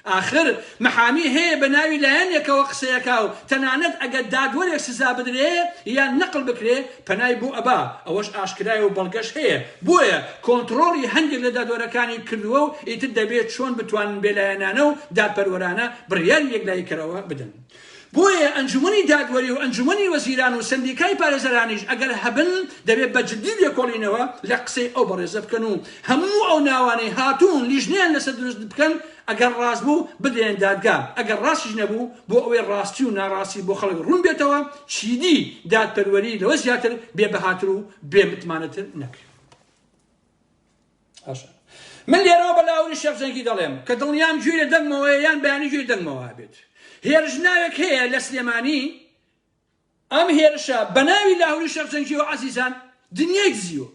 ئاخر محامی هەیە بە ناوی لایەنێکەوە قسەیەکا و تەنانەت ئەگەر دادوەرێک سزا بدرێ یان نەقڵ بکرێ پەنای بۆ ئەبا، ئەوەش ئاشکرایە و بەڵگەش هەیە، بۆیە کۆنتڕۆڵی هەندێک لە دادوەرەکانی کردووە و ئیتر دەبێ چۆن بتوانن بێلایەنانە و دادپەروەرانە بڕیاری یەکلاییکەرەوە بدەن. بۆیە ئەنجومەنی دادوەری و ئەنجومەنی وەزیران و سەندیکای پارێزەرانیش ئەگەر هەبن دەبێت بە جدی لێکۆڵینەوە لە قسەی ئەو بەڕێزە بکەن و هەموو ئەو ناوانەی هاتوون لیژنەیان لەسەر دروست بکەن ئەگەر ڕاست بوو بدرێن دادگا ئەگەر ڕاستیش نەبوو بۆ ئەوەی ڕاستی و ناڕاستی بۆ خەڵک ڕوون بێتەوە چیدی دادپەروەری لەوە زیاتر بێ بەهاتر و بێ متمانەتر نەکرێت. باشە من لێرەوە بە لاوری شێخ جەنگی دەڵێم کە دڵنیام گوێی لە دەنگمەوەیە یان بەیانی گوێی دەنگمەوە بێت هێرش ناوێک هەیە لە سلێمانی ئەم هێرشە بە ناوی لاهوری شێخ جەنگیەوە عەزیزان دنیای دزیوە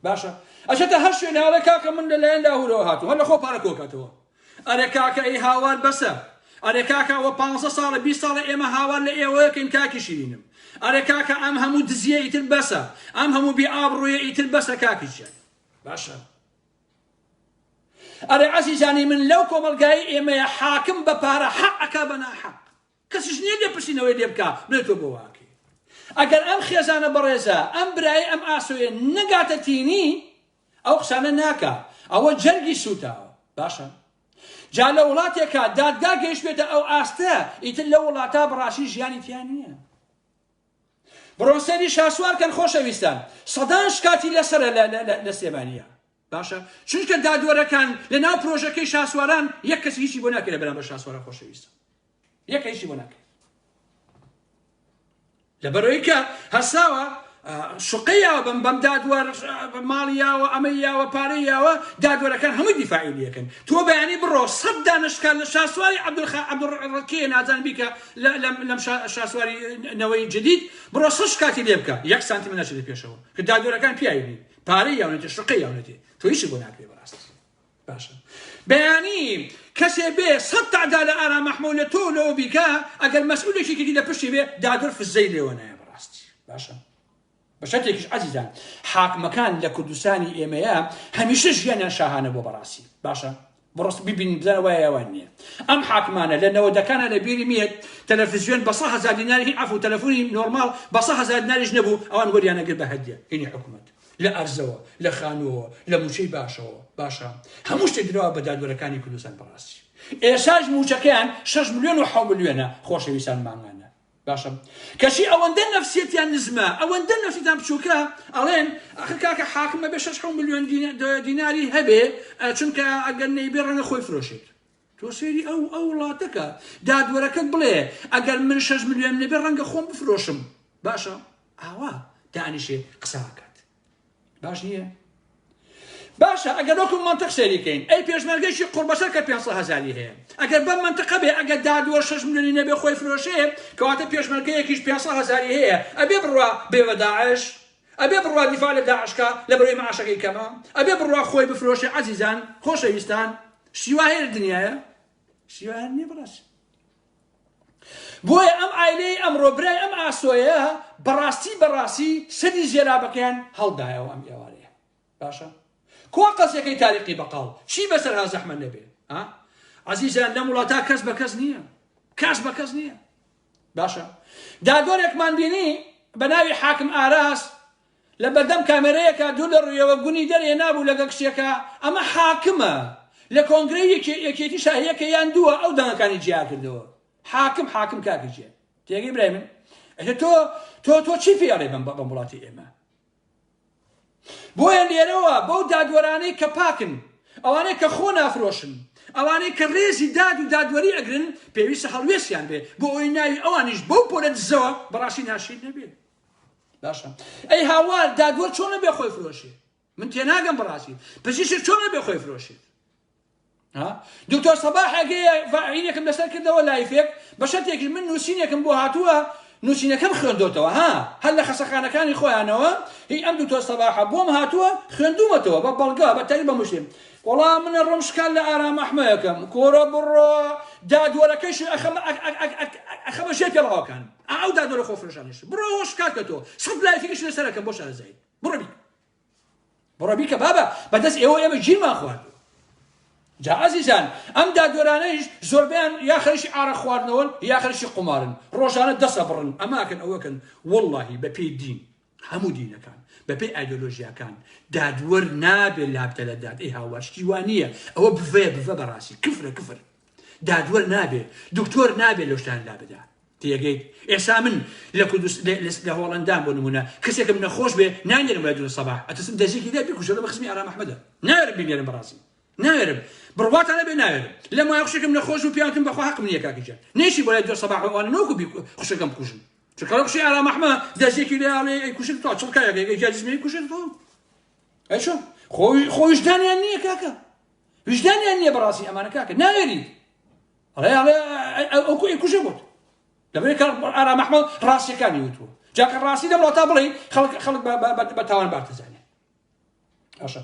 باشە ئەچێتە هەر شوێناڵێ کاکە من لەلایەن لاهورەوە هاتوو هەر لە خۆ پارە کۆکاتەوە. ئەرێ کاکە ئەی هاوار بەسە ئەرێ کاکە ئەوە پانزە ساڵە 20 ساڵە ئێمە هاوار لە ئێوەکەین کاکی شیرینم ئەرێ کاکە ئەم هەموو دزیە ئیتر بەسە ئەم هەموو بێ ئابڕوویە ئیتر بەسە کاکی گیان باشە ئەرێ عەزیزانی من لەو کۆمەڵگای ئێمەیە حاکم بە پارە حەق ئەکا بە ناحەق کەسیش نییە لێپرسینەوەی لێ بکا بڵێ تۆ بۆ واکەی ئەگەر ئەم خێزانە بەڕێزە ئەم برای ئەم ئاسۆیە نەگاتە تینی ئەو قسانە ناکا ئەوە جەرگی سوتاوە باشە جا لە وڵاتێکا دادگا گەیشتێتە ئەو ئاستە ئیتر لە وڵاتا بەڕاستی ژیانی تیا نییە بڕۆن سەیری شاسوار کەن خۆشەویستان سەدان شکاتی لەسەرە لە سلێمانیە باشە چونکە دادوەرەکان لە ناو پرۆژەکەی شاسواران یەک کەسی هیچی بۆ ناکرێت بەرامبەر شاسوارە خۆشەویستە یەک هیچی بۆ ناکرێت لەبەرەوەی کە هەستاوە شقەی یاوە بەم بەم دادوەر ماڵی یاوە ئەمەی یاوە پارەی یاوە دادوەرەکان هەمووی دیفاعی لەکەن تۆ بەیانی بڕۆ سەد دانشکار لە شاسواری عەبدولخا عەبدولڕکێ نازان بیکە لەم شاسواری نەوەی جدید بڕۆ سەد شکاتی لێ بکە یەک سانتیمە ناچێتە پێشەوە کە دادوەرەکان پیاوی پارەی یاونەتێ شقەی یاونەتێ تۆ هیچی بۆ ناکرێ بەڕاستی باشە بەیانی کەسێ بێ سەد تەعدا لە ئارام ئەحمە لە تۆ لەوە بیکا ئەگەر مەسئولێکی کردی لە پشتی بێ دادوەر فزەی لێوە نایە بەڕاستی باشە بە شەرتێکیش عەزیزان حاکمەکان لە کوردستانی ئێمەیە هەمیشە ژیانیان شاهانە بۆ بەڕاستی باشە بڕست ببینین بزانە وایە یاوان نییە ئەم حاکمانە لە نەوەدەکانە لە بیری میێت تەلەفزیۆن بە 100 هەزار دیناری هین عەفو تەلەفۆنی نۆرماڵ بە 100 هەزار دیناریش نەبوو ئەوان وەریانەگر بە هەدیە هینی حکومەت لە ئەرزەوە لە خانووەوە لە موچەی باشەوە باشە هەموو شتێک دراوە بە دادوەرەکانی کوردستان بەڕاستی ئێساش موچەکەیان 6 ملیۆن و 6 ملیۆنە خۆشەویستان مانگانە باشە کەچی ئەوەندە نەفسیەتیان نزمە ئەوەندە نەفسیتان بچووکە ئەڵێن ئەخر کاکە حاکمە بێ 6 ملیۆن دیناری هەبێ چونکە ئەگەر نەیبێ ڕەنگە خۆی فرۆشێت تۆ سێری ئەو ئەو وڵاتەکە دادوەرەکەت بڵێ ئەگەر من 6 ملیۆن نەبێ ڕەنگە خۆم بفرۆشم باشە ئاوا دانیشێ قساکات باش نییە؟ باشە ئەگەر وەکو مەنتق سەیری کەین ئەی پێشمەرگەیشی قوڕبەسەر کە 500 هەزاری هەیە ئەگەر بەم مەنتقە بێ ئەگەر دادوەر 6 ملیۆنی نەبێ خۆی فرۆشێ کەواتە پێشمەرگەیەکیش 500 هەزاری هەیە ئەبێ بڕوا بێ بە داعش ئەبێ بڕوا دیفاع لە داعش کا لەبەرەوەی معاشەکەی کەمە ئەبێ بڕوا خۆی بفرۆشێ عەزیزان خۆشەویستان شتی وا هەیە لە دنیاە شتی وا نییە بەڕاستی بۆیە ئەم ئایلەی ئەمڕۆ برای ئەم ئاسۆیە بەڕاستی بەڕاستی سەری زێرابەکەیان هەڵدایەوە ئەم ئێوارەیە باشە کوا قەزیەکەی تاریقی بەقاڵ چی بەسەر ها زەحمە نەبێ ها عەزیزان لەم وڵاتا کەس بە کەس نییە کەس بە کەس نییە باشە دادوەرێکمان بینی بە ناوی حاکم ئاراس لە بەردەم کامێرەیەکا دوور لە ڕوویەوە گونی دەرهێنابوو لەگەڵ کچێکا، ئەمە حاکمە لە کۆنگرەی یەکێتی شا یەکە یان دووە ئەو دەنگەکانی جیا کردەوە حاکم حاکم کاکە جیا تێگەی برای من ئەتە تۆ تۆ تۆ چی پێ ئەڵێ بەم بەم وڵاتی ئێمە بۆیە لێرەوە بەو دادوەرانەی کە پاکن ئەوانەی کە خۆ نافرۆشن ئەوانەی کە ڕێزی داد و دادوەری ئەگرن پێویستە هەڵوێستیان بێ بۆ ئەوەی ناوی ئەوانیش بەو پۆلە دزەوە بەڕاستی ناشرین نەبێ باشە ئەی هاوار دادوەر چۆنە بێ خۆی فرۆشێ من تێناگەم بەڕاستی پزیشک چۆنە بێ خۆی فرۆشێت دکتۆر سەباح ئەگەیە فاعینێکم لەسەر کردەوە لایفێک بە شەرتێکیش من نووسینێکم بۆ هاتووە نووسینەکەم خوێندۆتەوە ها هەر لە خەسەخانەکانی خۆیانەوە هی ئەم دکتۆر سەباحە بۆم هاتووە خوێندومەتەوە بە بەڵگە بە تەری بە مشتێ وەڵا منە ڕۆم شکال لە ئارام ئەحمەیەکەم کۆرە بڕۆ دادوەرەکەش ئەخەمە ژێر پێڵاوەکان ئەو دادوەرە خۆفرۆشانیش بڕۆ شکات کە تۆ سەد لایفێکیش لەسەرەکەم بۆ شارەزایی بڕۆ بیکە بڕۆ بیکە بابە بەدەست ئێوە ئێمە گیرمان خواردووە جا ئازیزان ئەم دادوەرانەیش زۆربیان یا خەریکی ئارە خواردنەوەن یا خەریکی قومارن ڕۆژانە دەسە بڕن ئەماکەن ئەوەکەن واللهی بەپێی دین هەموو دینەکان بەپێی ئایدۆلۆژیاکان دادوەر نابێ لابدە لە داد ئەی هاوار شتی وا نییە ئەوە بڤەیە بڤە بەڕاستی کفرە کفر دادوەر نابێ دکتۆر نابێ لەو شتان لابدا تێگەیت ئێسا من لە کوردست لە هۆڵندان بۆ نمونە کەسێکم نەخۆش بێ نانێرم لای دکتۆر سەباح ئەترسم دەزیکی دێ بکوژێ لە خزمی ئارام ئەحمەدە ناوێرم بینێرم بەڕاستی ناوێرم بڕواتان نەبێ ناوێرم لە مایە خوشکم نەخۆش و پیاوتم بەخوا حەقم نییە کاکی گیان نەیشی بۆ لای دکتۆر سەباح ئەوانە نەوەکو خوشکەکەم بکوژن چونکە لە خوشی ئارام ئەحمە دەزیکی لێ ئاڵێ ئەی کوشت تۆ چڵکایەک ئەی جاجزمی کوشت تۆ ئەی چۆن خۆ خۆ ویژدانیان نییە کاکە ویژدانیان نییە بەڕاستی ئەمانە کاکە ناوێری ئەڵێ ئەڵێ ئەو کوی کوژە بوت لەبەر کە ئارام ئەحمەد ڕاستیەکانی وتووە جا کە ڕاستی لەم وڵاتە بڵێ خەڵک خەڵک بە تاوان بارتەزانێ باشە.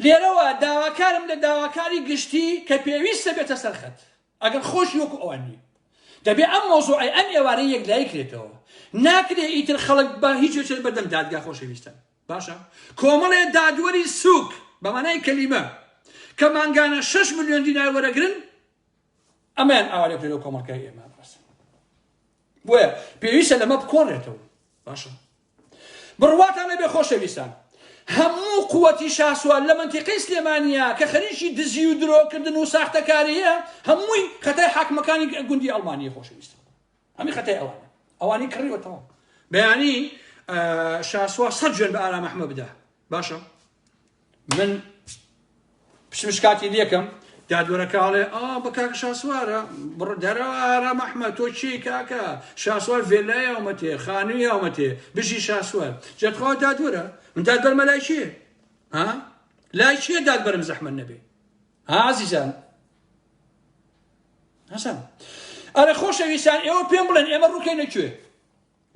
لێرەوە داواکارم لە داواکاری گشتی کە پێویستە بێتە سەر خەت ئەگەر خۆشی وەکو ئەوان نیە دەبێ ئەم مەوزوعەی ئەم ئێوارەی یەکلایی کرێتەوە ناکرێ ئیتر خەڵک بە هیچ بچێت بەردەم دادگا خۆشەویستان باشە کۆمەڵێ دادوەری سوک بە مانای کەلیمە کە مانگانە 6 ملیۆن دینار وەرەگرن ئەمەیان ئاوا لێ بکرێت کۆمەڵگای ئێمە بەس بۆیە پێویستە لەمە بکۆڵێتەوە باشە بڕواتان نەبێ خۆشەویستان هەموو قوتی شاسوار لە منتیقەی سلێمانیا کە خەریکی دزی و درۆکردن و ساختەکاریە هەمووی خەتای حاکمەکانی گوندی ئەڵمانیە خۆشەویستان هەمی خەتای ئەوانە ئەوانی کڕیوەتەوە بەیانی شاسوار سەد جوێن بە ئارام ئەحمە بدا باشە من پچم شکاتی لێکەم دادوەرەکە ئەڵێ ئا بە کاکە شاسوارە بڕ دەرەوە ئارام ئەحمە تۆ چی کاکە شاسوار ڤێلای یاومەتێ خانووی یاومەتێ بژی شاسوار جەتخوا دادوەرە من دادبەرمە لای کێ ها لای کێ دادبەرم زەحمەت نەبێ ها عزیزان حەسەن ئەرە خۆشەویستان ئێوە پێم بڵێن ئێمە ڕووکەینە کوێ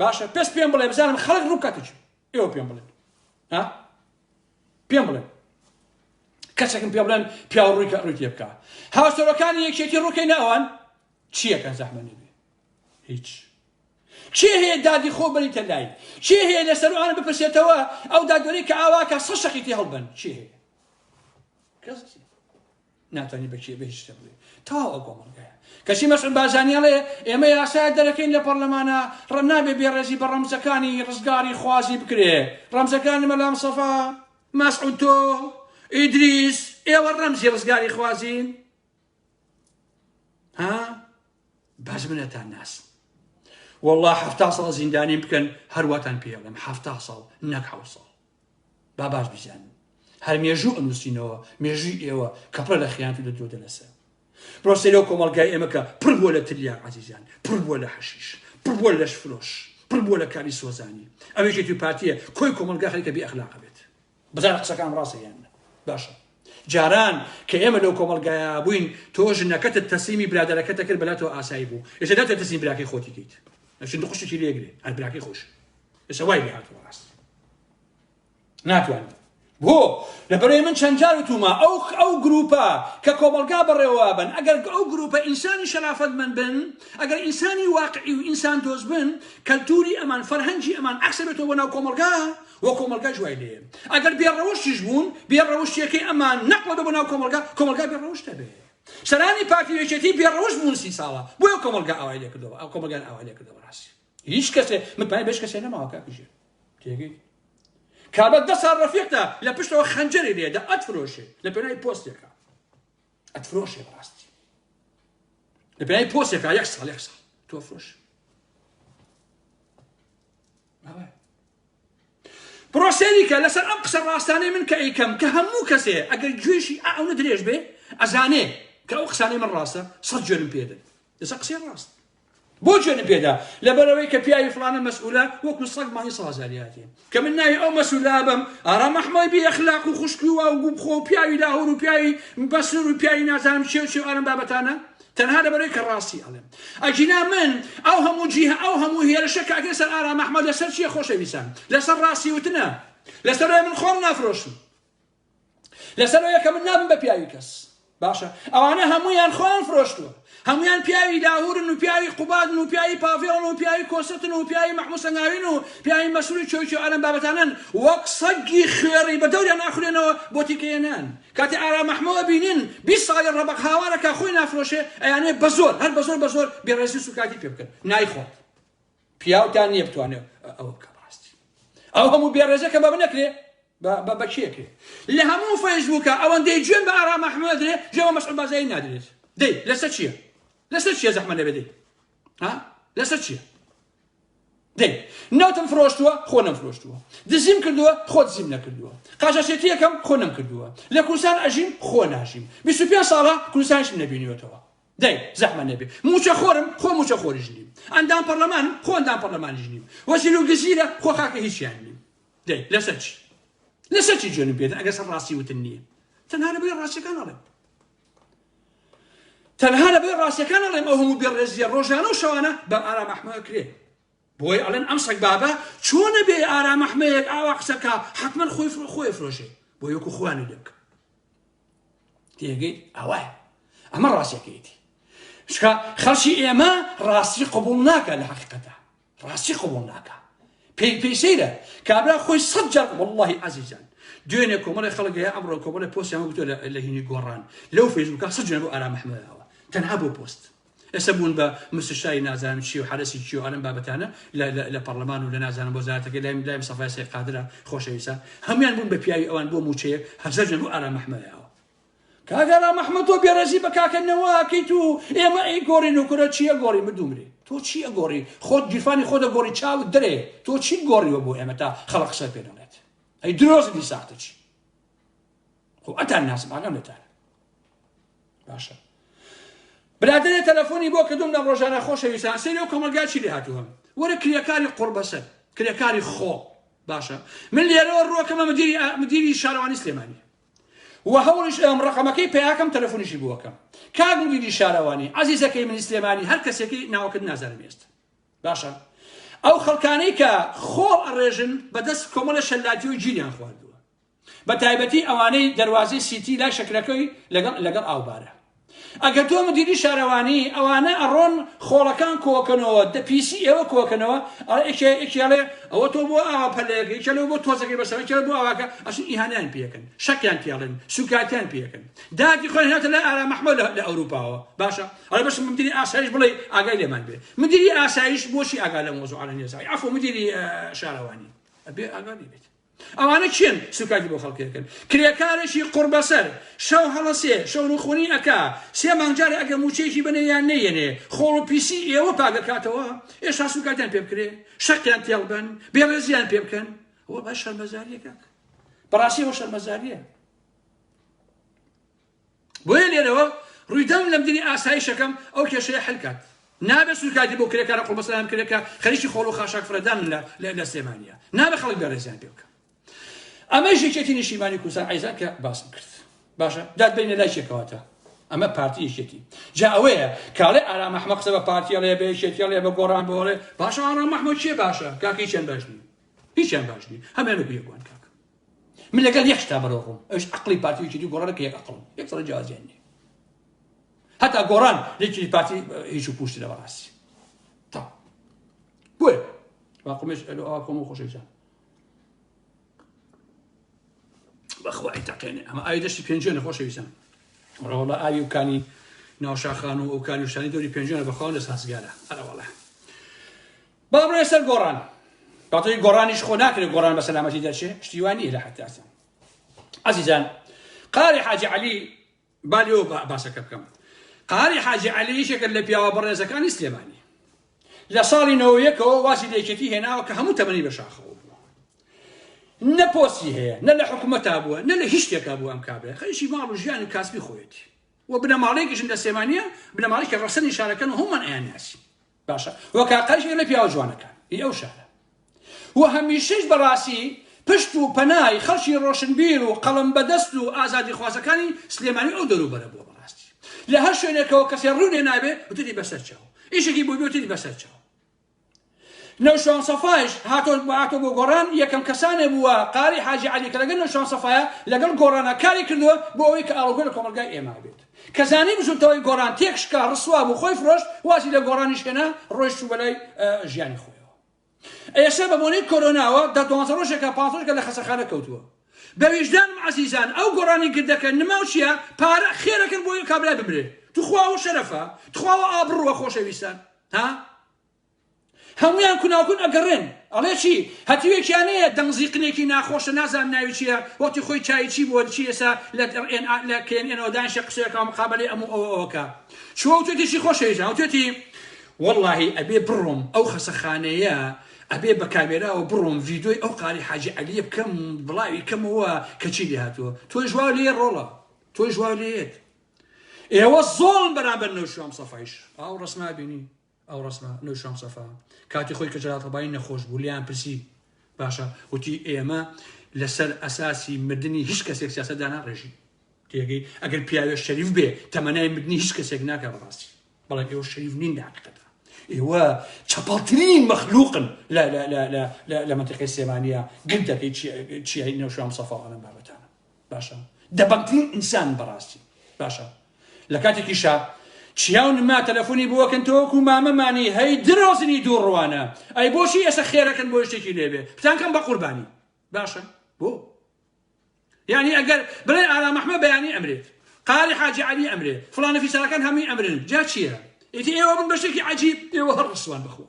باشە پێس پێم بڵێ بزانم خەڵک ڕووکاتە کوێ ئێوە پێم بڵێن ها پێم بڵێن کەسێکم پێ بڵێن پیاو ڕووی کە ڕووی تێ بکە هاوسەرۆکانی یەکێتی ڕووکەی ناوان چیەکەن زەحمە نەبێ هیچ کێ هەیە دادی خۆ بەریتە لای کێ هەیە لەسەر ئەوانە بپرسێتەوە ئەو دادوەری کە ئاواکە سە شەقی تێ هەڵبن کێ هەیە کەس ناتوانانی بە کێ بە هیچ شتێ بڵێ تەواو ئەو کۆمەڵگایە کەچی مەسعود بارزانی ئەڵێ ئێمە یاسا دەرەکەین لە پەرلەمانە ڕە نابێ بێڕێزی بە ڕەمزەکانی ڕزگاری خوازی بکرێ ڕەمزەکانی مەلا مستەفا مەسعود تۆ ئیدریس ئێوە ڕەمزی ڕزگاری خوازین ها بەس منەتان ناس والله حەفتا ساڵ زیندانیم بکەن هەرواتان پێڵم حەفتا ساڵ نەک حەوت ساڵ با باش بیزانن هەر مێژوو ئەنووسینەوە مێژووی ئێوە کە پڕە لە خیانەت و لە درۆ دەلەسە بڕۆ سەیری ئەو کۆمەڵگای ئێمە کە پڕ بووە لە تلیاک عەزیزان پڕ بووە لە حەشیش پڕ بووە لە لەشفرۆش پڕ بووە لە کاری سۆزانی ئەو یەکێتی و پارتیە کۆی کۆمەڵگا خەریکە بێ ئەخلاقە بێت بزانە قسەکان ڕاستە یان نا باشە جاران کە ئێمە لەو کۆمەڵگایە بووین تۆ ژنەکەتت تەسلیمی برادەرەکەتە کرد بەلاتەوە ئاسایی بوو ئێستا ناتوانێت تەسلیمی براکەی خۆتی کەیت ئەچن قوشتێکی لێگرێ هەر براکەی خۆش ئێستا وای لێ هاتووە ڕاست ناتوانن بۆ لەبەرەی من چەند جار وتومە ئەو ئەو گروپە کە کۆمەڵگا بەڕێوە بن ئەگەر ئەو گروپە ئینسانی شەرافەتمەند بن ئەگەر ئینسانی واقعی و ئینسان دۆست بن کەلتوری ئەمان فەرهەنگی ئەمان عەکسە بێتەوە بۆ ناو کۆمەڵگا و کۆمەڵگاش وای لێ ئەگەر بێڕەوشتیش بوون بێڕەوشتیەکەی ئەمان نەقڵە بۆ ناو کۆمەڵگا کۆمەڵگا بێڕەوشتە بێ سەرانی پارتی و یەکێتی بێڕەوشت بوون سی ساڵە بۆیە کۆمەڵگا ئاوای لێکردەوە ئەو کۆمەڵگان ئاوای لێکردەوە ڕاستی هیچ کەسێ متمانەی بە هیچ کەسێ نەماوە کاک ژیر تێگەیت کابە دە ساڵ ڕەفیقتە لە پشتەوە خەنجەری لێدە ئەتفرۆشێ لە پێناوی پۆستێکە ئەتفرۆشێ بەڕاستی لە پێناوی پۆستێکە یەک ساڵ یەک ساڵ تۆ فرۆش بڕۆ سەیری کە لەسەر ئەم قسە ڕاستانەی من کە ئەیکەم کە هەموو کەسێ ئەگەر گوێشی ئەونە درێژ بێ ئەزانێ کە ئەو قسانەی من ڕاستە سەد جوێنم پێدەن لەسەر قسەی ڕاست بۆ جوێنم پێدا لەبەرئەوەی کە پیاوی فڵانە مەسئولە وەکو سەگ مانگی سەد هەزاری هاتێ کە من ناوی ئەو مەسئولە بم ئارام ئەحمەی بێ ئەخلاق و خوشکی و گوو بخۆ و پیاوی لاهور و پیاوی بەسنور و پیاوی نازانم چێ و چێ و ئارام بابەتانە تەنها لەبەرئەوەی کە ڕاستی ئەڵێم ئەگینا من ئەو هەموو جیه ئەو هەموو هێرشە کە ئەکرێ سەر ئارام ئەحمەد لەسەر چیە خۆشەویستان لەسەر ڕاستی وتنە لەسەر ئەوەی من خۆم نافرۆشم لەسەر ئەوەیە کە من نابم بە پیاوی کەس باشە ئەوانە هەمویان خۆیان فرۆشتووە هەمویان پیاوی لاهورن و پیاوی قوبادن و پیاوی پاڤێڵن و پیاوی کۆسرەتن و پیاوی مەحموود سەنگاوین و پیاوی مەسرور چۆی چۆ ئەلەم بابەتانەن وەک سەگی خوێڕی بە دەوریان ئاخورێنەوە بۆ تیکەیەنان کاتێ ئارام مەحموو ئەبینن 20 ساڵی ڕەبەق هاوارەکە خۆی نافرۆشێ ئەیانێ بە زۆر هەر بە زۆر بە زۆر بێڕێزی و سوکاتی پێ بکەن نایخوات پیاوتان نییە بتوانێت ئەوە بکە بەڕاستی ئەو هەموو بێڕێزە کە بە بنەکرێ بە بە کێ کرێ لە هەموو فەیسبووکە ئەوەندەی جوێن بە ئارام ئەحمەد درێ جوێن بە مەسعود بارزانی نادرێت دەی لەسەر چییە لەسەر چییە زەحمە نەبێ دەی ها لەسەر چییە دەی نەوتم فرۆشتووە خۆ نەم فرۆشتووە دزیم کردووە خۆ دزیم نەکردووە قاچاخچێتیەکەم خۆ نەم کردووە لە کوردستان ئەژیم خۆ ناژیم 25 ساڵە کوردستانیشم نەبینیوەتەوە دەی زەحمە نەبێ موچە خۆرم خۆ موچە خۆریش نیم ئەندام پەرلەمانم خۆ ئەندام پەرلەمانیش نیم وەزیر و گزیرە خۆ خاکە هیچیان نیم دەی لەسەر چی لەسەر چی جوێنم پێدەن ئەگەر سەر ڕاستی وتن نییە تەنها لەبەر ڕاستیەکان ئەڵێم تەنها لەبەر ڕاستیەکان ئەڵێم ئەو هەموو بێڕێزیە ڕۆژانە و شەوانە بە ئارام ئەحمە کرێ بۆیە ئەڵێن ئەم سەگ بابە چۆنە بێ ئارام ئەحمەیەک ئاوا قسەکە حتمما خۆی خۆی فرۆشێ بۆ یەکو خۆیانی لێ بکە. تێگەیت ئەوایە ئەمە ڕاستیەکەیەتی چکە خەڵکی ئێمە ڕاستی قبول ناکە لە حقیقەتە ڕاستی قبول ناکە پێی پێی سەیرە کابرا خۆی سەد جار واللهی عەزیزان دوێنێ کۆمەڵی خەڵک هەیە ئەمڕۆ کۆمەڵی پۆستیان وتووە لە هینی گۆڕان لەو فەیسبووکە سەد جوێن بۆ ئارام ئەحمەدەوە تەنها بۆ پۆست ئێستا بوون بە مستشاری نازانم چی و حەرەسی چی و ئەلەم بابەتانە لە پەرلەمان و لە نازانم بۆ زارەتەکەی لای لای مستەفای سەید قادرە خۆشەویستە هەمویان بوون بە پیاوی ئەوان بۆ موچەیەک هەزار جوێن بۆ ئارام ئەحمەدەوە کاک ئارام ئەحمەد تۆ بێڕێزی بە کاکە نەوە ئەکەیت و ئێمە ئەی گۆڕین و کورە چیە گۆڕی مردوو مرێ تۆ چی ئەگۆڕی خۆت گیرفانی خۆ دەگۆڕی چاوت دەرێ تۆ چی گۆڕیوە بۆ ئێمە تا خەڵک قسە پێ دەڵێت ئەی درۆزنی ساختە چی خۆ ئەتان ناسم ئاگام لێتانە باشە برادەرێ تەلەفۆنی بۆ کردوم لەم ڕۆژانە خۆشەویستان سەیری ئەو کۆمەڵگا چی لێ هاتووە وەرە کرێکاری قوڕبەسەر کرێکاری خۆ باشە من لێرەوە ڕۆکەمە مدیری مدیری شارەوانی سلێمانی و هەوڵیش ئەم ڕقەمەکەی پیاکەم تەلەفۆنیشی بۆکەم کاک مدیری شارەوانی عەزیزەکەی منی سلێمانی هەر کەسێکی ناوەکەت نازانم ئێستا باشە ئەو خەڵکانەی کە خۆڵ ئەڕێژن بەدەست کۆمەڵە شەلاتی و گیریان خواردووە بە تایبەتی ئەوانەی دەروازەی سیتی لای شەکرەکەی لەگەڵ لەگەڵ ئاوبارە ئەگەر تۆ مدیری شارەوانی ئەوانە ئەڕۆن خۆڵەکان کۆکەنەوە دە پیسی ئێوە کۆکەنەوە ئەڵێ یەکێ یەکێ ئەڵێ ئەوە تۆ بۆ ئاوا پەلەیەکە یەکێ ئەڵێ بۆ تۆزەکەی بەسەر یەکێ بۆ ئاواکە ئەچن ئیهانەیان پێکەن شەکیان پێڵێن سوکاتیان پێکەن دادی خۆیان هاتە لای ئارام ئەحمەد لە ئەوروپاوە باشە ئەڵێ بەس مدیری ئاسایش بڵێ ئاگای لێمان بێ مدیری ئاسایش بۆچی ئاگا لە مۆزوعانە نییە عەفو مدیری شارەوانی ئەبێ ئاگا لێ بێت ئەوانە کێن سوکایەتی بۆ خەڵکی ئەکەن؟ کرێکارێکی قوڕبەسەر شەو هەڵەسێ شەونخونی ئەکا سێ مانگ جارێ ئەگەر موچەیەکی بەنێ یان نەیەنێ خۆڵ و پیسی ئێوە پاک ئەکاتەوە ئێستا سوکایەتیان پێ بکرێ شەقیان تێڵ بەن بێڕێزیان پێ بکەن ئەوە بە شەرمەزاریە کاک بەڕاستی ئەوە شەرمەزاریە بۆیە لێرەوە ڕوویدەم لەم دینی ئاسایشەکەم ئەو کێشەیە حل کات نابێت سوکایەتی بۆ کرێکارە قوڵبەسەران بکرێت کە خەریکی خۆڵ و خاشاک فرەدان لە لە سلێمانیە نابێت خەڵک بێڕێزیان پێ بکە ئەمەش یەکێتی نیشتیمانی کوردستان عیزان کە باسم کرد باشە داد بینە لای چێکەواتە ئەمە پارتی یەکێتی جا ئەوەیە کاڵێ ئارام ئەحمە قسە بە پارتی ئەڵێ بە یەکێتی ئەڵێ بە گۆڕان بۆڵێ باشە ئارام ئەحمە چیە باشە کاکە هیچیان باش نییە هیچیان باش نییە هەمیان وەکو یەک وان کاک من لەگەڵ یەک شتا بەرەو ڕووم ئەوش عەقڵی پارتی و یەکێتی و گۆڕانە کە یەک عەقڵن یەک سەر جیاوازیان نییە هەتا گۆڕان یەکێتی پارتی هیچ و پوشترە بەڕاستی تا بۆیە واقمش ئەلو ئاوا کۆم و خۆشەویستان بەخوا ئەیتەقێنێ ئەمە ئاوی دەشتی پێنجوێنە خۆشەویستان ڕەوەڵا ئاوی و کانی ناوشاخان و ئەو کانی و شتانی دەوری پێنجوێنە بەخوا لە سازگارە ئەرەوەڵا با بڕۆیە سەر گۆڕان باتۆی گۆڕانیش خۆ ناکرێت گۆڕان بە سەلامەتی دەرچێ شتی وا نییە لە حەتاسە ئازیزان قاری حاجی عەلی با لێوە باسەکە بکەم قاری حاجی عەلی یەکێکە لە پیاوە بەڕێزەکانی سلێمانی لە ساڵی نەوەیەکەوە وازی لە یەکێتی هێناوە کە هەموو تەمەنی بە شاخەوە بووە نە پۆستی هەیە نە لە حکوومەتا بووە نە لە هیچ شتێکا بووە ئەم کابرا خەریکی ماڵ و ژیان و کاسبی خۆیەتی و بنەماڵەیەکیشن لە سلێمانیە بنەماڵێکی ڕەسەنی شارەکەن و هەموومان ئەیانناسین باشە وە کاکایش لە پیاوە جوانەکان ی ئەو شارە و هەمیشەیش بەڕاستی پشت و پەنای خەڵکی ڕۆشنبیر و قەڵەم بەدەست و ئازادیخوازەکانی سلێمانی ئەو دەوروبەرە بووە بەڕاستی لە هەر شوێنێکەوە کەسێ ڕوو لێ نابێ وتنی بەسەر چاو ئیشێکی بۆ بێ وتنی بەسەر چاو نەوشیروان سەفایش هاتۆ هاتۆ بۆ گۆڕان یەکەم کەسانێ بووە قاری حاجی عەلی کە لەگەڵ نەوشیروان سەفایە لەگەڵ گۆڕانا کاری کردووە بۆ ئەوەی کە ئاڵوگۆر لە کۆمەڵگای ئێمە بێت کە زانی بزوتنەوەی گۆڕان تێکشکا ڕسوا بوو خۆی فرۆشت وازی لە گۆڕانیش هێنا ڕۆیشت چوو بەلای ژیانی خۆیەوە ئێستا بە بۆنەی کۆرۆناوە دە دوانزە ڕۆژێکە پانزە ڕۆژێکە لە خەسەخانە کەوتووە بە ویژدانم عەزیزان ئەو گۆڕانی گردەکە نماو چییە پارە خێرەکەن بۆی کابرا بمرێ توخوا ئەوە شەرەفە تخوا ئەوە ئابڕووە خۆشەویستان ها هەموویان کوناوکون ئەگەڕێن ئەڵێ چی هەتیوێکیان هەیە دەنگ زیقنێکی ناخۆشە نازانم ناوی چییە وەختی خۆی چای چی بووە چی ئێستا لە ئێن لە کێن ئێنەوە دانیشە قسەیەکە مقابەلەی ئەم و ئەوە ئەوەکە چووە وتێتیشی خۆشەویستان وتێتی وەڵاهی ئەبێ بڕۆم ئەو خەسەخانەیە ئەبێ بە کامێراوە بڕۆم ڤیدۆی ئەو قاری حاجی عەلیە بکەم بڵاوی کەمەوە کە چی لێ هاتووە تۆیش وا لێ ڕۆڵە تۆیش وا لێت ئێوە زۆڵم بەرامبەر نەوشیروان مستەفایش ئەو ڕسما بینی ئەو ڕەسمە نەوشیروان مستەفا کاتی خۆی کە جەلال تاڵەبانی نەخۆش بوو لێیان پرسی باشە وتی ئێمە لەسەر ئەساسی مردنی هیچ کەسێک سیاسەت داناڕێژین تێگەی ئەگەر پیاوێ شەریف بێ تەمەنای مردنی هیچ کەسێک ناکا بەڕاستی بەڵام ئێوە شەریف نین لە حقیقەتدا ئێوە چەپەڵترین مەخلوقن لە لە لە لە لە لە مەنتیقەی سلێمانیە گردەکەی چیای نەوشیروان مستەفا ئەم بابەتانە باشە دەبەنگترین ئینسان بەڕاستی. باشە لە کاتێکیشا چیا و نما تەلەفۆنی بۆکەن تۆ وەکو مامەمانی هەی درۆزنی دووڕوانە ئەی بۆچی ئێستا خێرەکەن بۆ شتێکی لێبێ بتانکەم بە قوربانی باشە بۆ یعنی ئەگەر بڵێ ئارام ئەحمە بەیانی ئەمرێت قاری حاجی عەلی ئەمرێ فڵانە فیسارەکان هەمووی ئەمرن جا چییە ئیتی ئێوە بن بەشێکی عەجیب ئێوە هەر ڕسوان بخوا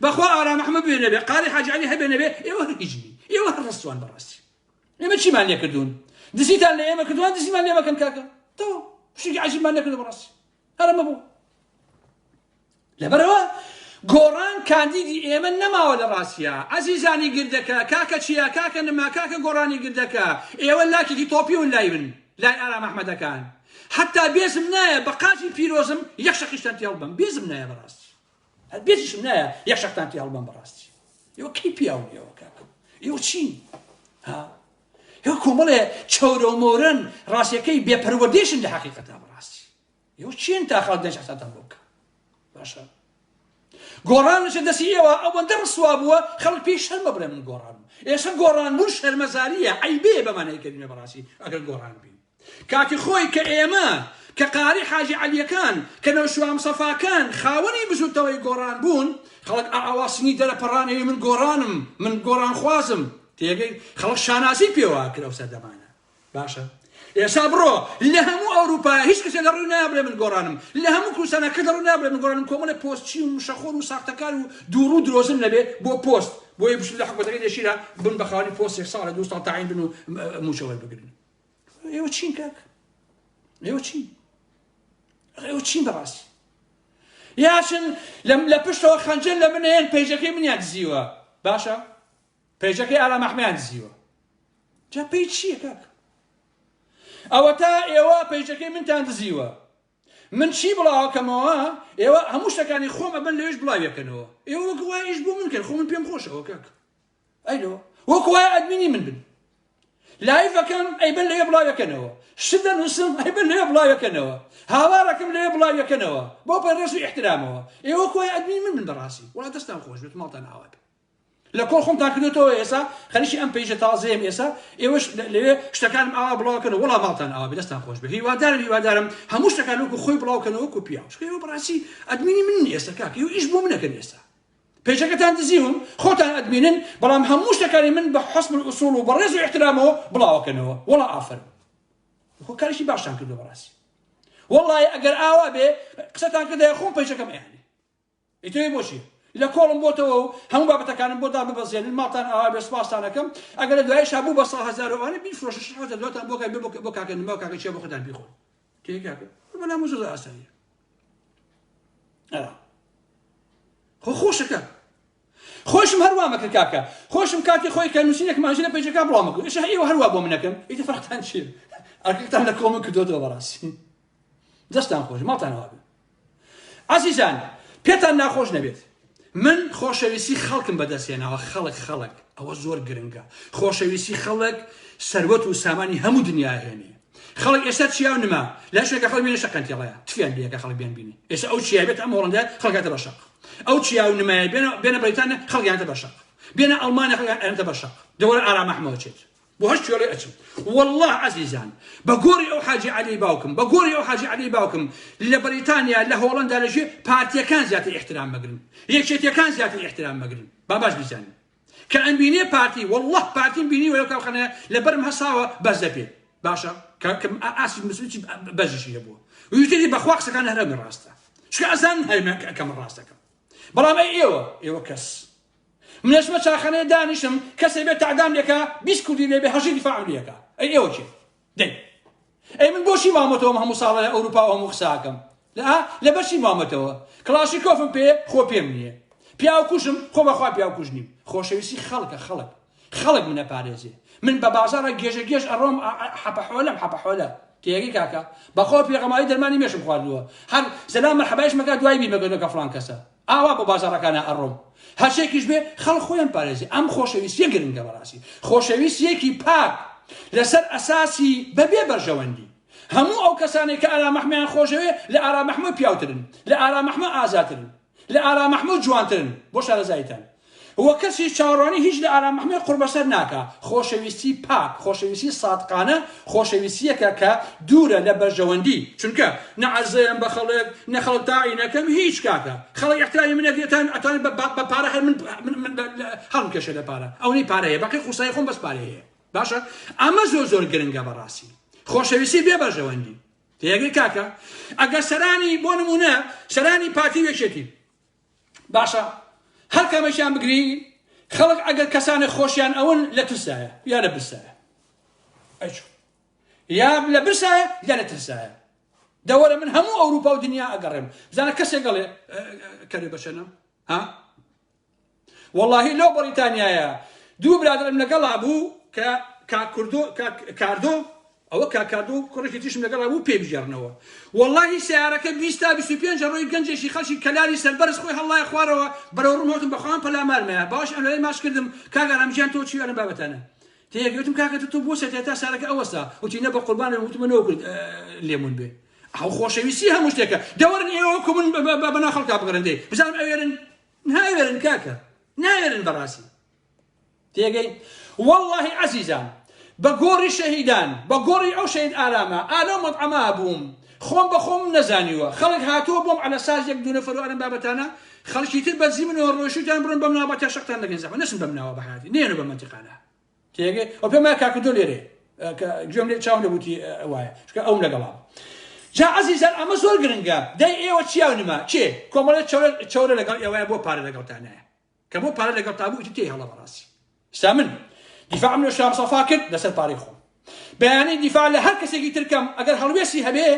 بەخوا ئارام ئەحمە بێ نەبێ قاری حاجی عەلی هەبێ نەبێ ئێوە هەر هیچ نین ئێوە هەر ڕسوان بەڕاستی ئێمە چیمان لێکردوون دزیتان لە ئێمە کردووان دزیمان لێ مەکەن کاکە تۆ شتێکی عەجیبمان نەکردو بەڕاستی هەرمە بوو لەبەرەوە گۆڕان کاندیدی ئێمە نەماوە لە ڕاستیا عەزیزانی گردەکە کاکە چیا کاکە نما کاکە گۆڕانی گردەکە ئێوە لاکێکی تۆپیون لای من لای ئارام ئەحمەدەکان حتا بێزم نایە بە قاچی پیرۆزم یەک شەقیشتان تێڵبم بێزم نایە بەڕاستی هەر بێزیشم نایە یەک شەقتان تێڵبم بەڕاستی ئێوە کەی پیاون ئێوە کاکە ئێوە چین ها ئێوە کۆمەڵێ چەورە و مۆرن ڕاستیەکەی بێپەروەردەیشن لە حەقیقەتا بەڕاستی ئێوە چین تا خەڵک دەنج حسابتان بۆ بکە باشە گۆڕان لەسەر دەستی ئێوە ئەوەندە ڕسوا بووە خەڵک پێی شەرمە بڵێ من گۆڕانم ئێستا گۆڕان بوون شەرمەزاریە عەیبەیە بەمانای کەلیمە بەڕاستی ئەگەر گۆڕان بین کاتی خۆی کە ئێمە کە قاری حاجی عەلیەکان کە نەوشوام سەفاکان خاوەنی بزوتەوەی گۆڕان بوون خەڵک ئاوا سنی دەرەپەڕانەوەی من گۆڕانم من گۆڕان خوازم تێگەی خەڵک شانازی پێوە کرد ئەو سەردەمانە باشە ئێسا بڕۆ لە هەموو ئەوروپا هیچ کەسێ لە ڕووی نایە بڵێ من گۆڕانم لە هەموو کوردستانە کەس لە ڕووی نایە بڵێ من گۆڕانم کۆمەڵێ پۆستچی و مشەخۆر و ساختەکار و دووڕوو و درۆزن نەبێ بۆ پۆست بۆیە بچن لە حکومەتەکەی نێچیرا بن بە خاوەنی پۆستێک ساڵێ دوو ساڵ تەعین بن و مووچە وەربگرن ئێوە چین کاک ئێوە چین ئێوە چین بەڕاستی یاچن لەم لە پشتەوە خەنجەر لە منێن پەیجەکەی منیان دزیوە باشە پەیجەکەی ئارام ئەحمەیان دزیوە جا پەیج چییە کاک ئەوەتا ئێوە پەیجەکەی منتان دزیوە من چی بڵاوەکەمەوە ئێوە هەموو شتەکانی خۆم ئەبن لەوێش بڵاویەکەنەوە ئێوە وەک وایە ئیش بۆ من کەن خۆ من پێم خۆشەوە کاک ئەیلۆ وەک وایە ئەدمینی من بن لایڤەکەم ئەیبەن لەوێ بڵاویەکەنەوە شت دەنووسم ئەیبەن لەوێ بڵاویەکەنەوە هاوارەکەم لەوێ بڵاویەکەنەوە بۆ پەرێز و ئیحترامەوە ئێوە کۆی ئەدمین من بن بەڕاستی وڵا دەستان خۆش بێت ماڵتان ئاوا بێت لە کۆڵ خۆمتان کردوێتەوە ئێسا خەریکی ئەم page ە تازەیەم ئێسا ئێوەش لەوێ شتەکانم ئاوا بڵاوکەنەوە وەڵا ماڵتان ئاوا بێ دەستان خۆش بێ هیوادارم هیوادارم هەموو شتەکان وەکو خۆی بڵاوکەنەوە وەکو پیاو چونکە ئێوە بەڕاستی ئەدمینی من ئێستا کاک ئێوە ئیش بۆ منەکەن ئێستا page ەکەتان دزیوم خۆتان ئەدمینن بەڵام هەموو شتەکانی من بە حسب الاصول و بەڕێز و احترامەوە بڵاوەکەنەوە وەڵا ئافەرم خۆ کارێکی باشتان کردو بەڕاستی وەڵی ئەگەر ئاوا بێ قسەتان کردای خۆم page ەکەم ئەیانی ئیتر بۆچی لە کۆڵم بۆتەوە و هەموو بابەتەکانم بۆ داببەزێنن ماڵتان ئاوا بێ سپاستان ئەکەم ئەگەر لە دوایشا بوو بە ساڵ هەزار و ئەوانە بیفرۆشە 6 هەزار دواتان بۆ کاک بۆ کاکە نما و کاکە چیا بۆ خۆتان بیخۆن تێ کاکە بەلام زۆر ئاسانیە ئەرا خۆ خۆشەکە خۆشم هەروە مەکرد کاکە خۆشم کاتی خۆی کە نووسینێک ماژی لە page ەکە بڵاو مەکرد ئێستا ئێوە هەروە بۆ منەکەن ئیتر فەرقتان چییە ئەرکەکەتان لە کۆڵ من کردۆتەوە بەڕاستی دەستان خۆش ماڵتان ئاوا بێ عەزیزان پێتان ناخۆش نەبێت من خۆشەویستی خەڵکم بەدەست هێناوە خەڵک خەڵک ئەوە زۆر گرنگە خۆشەویستی خەڵک سەروەت و سامانی هەموو دنیا هێنێ خەڵک ئێستا چیا و نما لە شوێکە خەڵک بێنە شەقەنتێڵەیە تفیان لێکە خەڵک بێن بینی ئێستا ئەو چیا بێت ئەم هۆڵندا خەڵکاتە بە شەق ئەو چیا و نمایە بێنە بێنە بەریتانیا خەڵکیانتە بە شەق بێنە ئەڵمانیا خەڵکیانتە بە شەق دەوەرە ئارام ئەحمەوە چێت بۆ هەر کوێڵێ ئەچم واللە عەزیزان بە گۆڕی ئەو حاجی عەلی باوکم بە گۆڕی ئەو حاجی عەلی باوکم لە بەریتانیا لە هۆڵەندا لە ژێ پارتیەکان زیاتر ئیحترام مەگرن یەکێتیەکان زیاتر ئیحترام مەگرن با باش بیزانن کە ئەمبینێ پارتی واللە پارتیم بینیوە لەو کاوخانەیە لەبەرم هەساوە بەس دەپێ باشە کە ئاسی مسلکی بەزیشی هەبووە ویتری بەخوا قسەکان هەرەمی ڕاستە چونکە ئەزان هەرمە کەم ڕاستەکەم بەڵام ئەی ئێوە ئێوە کەس من ئەچمە چاخانەیە دانیشم کەسێ بێ تەعدام لێکا 20 کوردی لێ بێ هەژی دیفاعم لێکا ئەی ئێوە کێ دەی ئەی من بۆچی مامەتەوەم هەموو ساڵە لە ئەوروپا و هەموو قساکەم لە لە بەرچی مامەتەوە کڵاشیکۆفم پێ خۆ پێم نییە پیاو کوژم خۆ بەخوا پیاو کوژ نیم خۆشەویستی خەڵکە خەڵک خەڵک منە پارێزێ من بە بازاڕە گێژە گێژ ئەڕۆم حەپە حۆلەم حەپە حۆلە تێگەی کاکە بەخۆ پێغەمبەری دەرمانی مێشم خواردووە هەر سەلام مەرحەبایش مەکە دوای بیمەگەنەوە کە فڵان کەسە ئاوا بۆ بازاڕەکانە ئەڕۆم هەرچێکیش بێ خەڵک خۆیان پارێزی ئەم خۆشەویستیە گرنگە بەڕاستی خۆشەویستیەکی پاک لەسەر ئەساسی بەبێ بەرژەوەندی هەموو ئەو کەسانێک کە ئارام ئەحمەیان خۆشەوێ لە ئارام ئەحمە پیاوترن لە ئارام ئەحمە ئازاترن لە ئارام ئەحمە جوانترن بۆ شارەزاییتان. و کەسیش چاوەڕوانی هیچ لە ئارام ئەحمەی قوڕبەسەر ناکا. خۆشەویستی پاک، خۆشەویستی سادقانە، خۆشەویستییەکە کە دوورە لە بەرژەوەندی. چونکە نە عەرزەیەم بە خەڵک، نە خەڵک تاعینەکەم، هیچ کاکە. خەڵک ئیحترامی من ئەگرێ تا ئەتوانێ بە پارە هەر من هەڵمکێشێ لە پارە. ئەونەی پارە هەیە، بەقەی قورسایی خۆم بەس پارەی هەیە. باشە؟ ئەمە زۆر زۆر گرنگە بەڕاستی. خۆشەویستی بێ بەرژەوەندی. تێگەی کاکە؟ ئەگەر سەرانی بۆ نموونە سەرانی پارتی و یەکێتی باشە هەر کامێکیان بگری خەڵک ئەگەر کەسانێک خۆشیان ئەون لە ترسایە یا لە برسایە ئەچ یا لە برسایە یا لە ترسایە دەوەرە من هەموو ئەوروپا و دنیا ئەگەڕێم بزانە کەسێک گەڵێ کەرێ بەچەنە ها وەڵاهی لەو بەڕیتانیایە دوو برادەرم لەگەڵا بوو کە کاک کوردۆ کاک کاردۆ ئەوە کاک کاردۆ کوڕێکی تریشم لەگەڵا بوو پێی بگێڕنەوە وەڵاهی سەیارەکە 20 تا 25 ڕۆی گەنجێکی خەڵکی کەلاری سەربەرز خۆی هەڵڵایە خوارەوە بەرەو ڕووم هاتم بەخوام پەلامارمەیە باوەش ئەم ماچ کردم کاک ئارام گیان تۆ چی ئەم بابەتانە تێگەی وتم کاکە تۆ بۆ سەتێ تا سارەکە ئەوەستا وتی نە بە قوربانم وتم نەوەکرد لێمون بێ ئەو خۆشەویستی هەموو شتێکە دەوەرن ئێوە وەکو من بەنا خەڵکا بگەڕێن دەی بزانم ئەوێرن ناوێرن کاکە ناوێرن بەڕاستی تێگەی واللهی عەزیزان بە گۆڕی شەهیدان بە گۆڕی ئەو شەهید ئارامە ئالەو مەطعەما بووم خۆم بە خۆم نەزانیوە خەڵک هاتووە بۆم عەلە ساز یەک دوو نەفەر و ئەرم بابەتانە خەڵکی تر بەرزی منەوە ڕۆیشتووتان بڕۆن بەم ناوە با تاشقتان دەگەن زەحمەت نەچن بەم ناوە بە حیاتی نێنە بە مەنتیقانە تێگەی ئەو پێم وایە کاکە تۆ لێرەیە کە گوێم لێ چاوم لێ وتی وایە چونکە ئەوم لەگەڵا بوو. جا عەزیزان ئەمە زۆر گرنگە دەی ئێوە چیاو نما کێ کۆمەڵێ چەورە چەورە لەگەڵ ئێوەیە بۆ پارە لەگەڵتانایە کە بۆ پارە لەگەڵتا بوو ئیتر تێی هەڵە بەڕاستی ئستا من دیفاعم لە شام سەفا کرد لەسەر پارەی خۆم بەیانی دیفاع لە هەر کەسێکی تر کەم ئەگەر هەڵوێستی هەبێ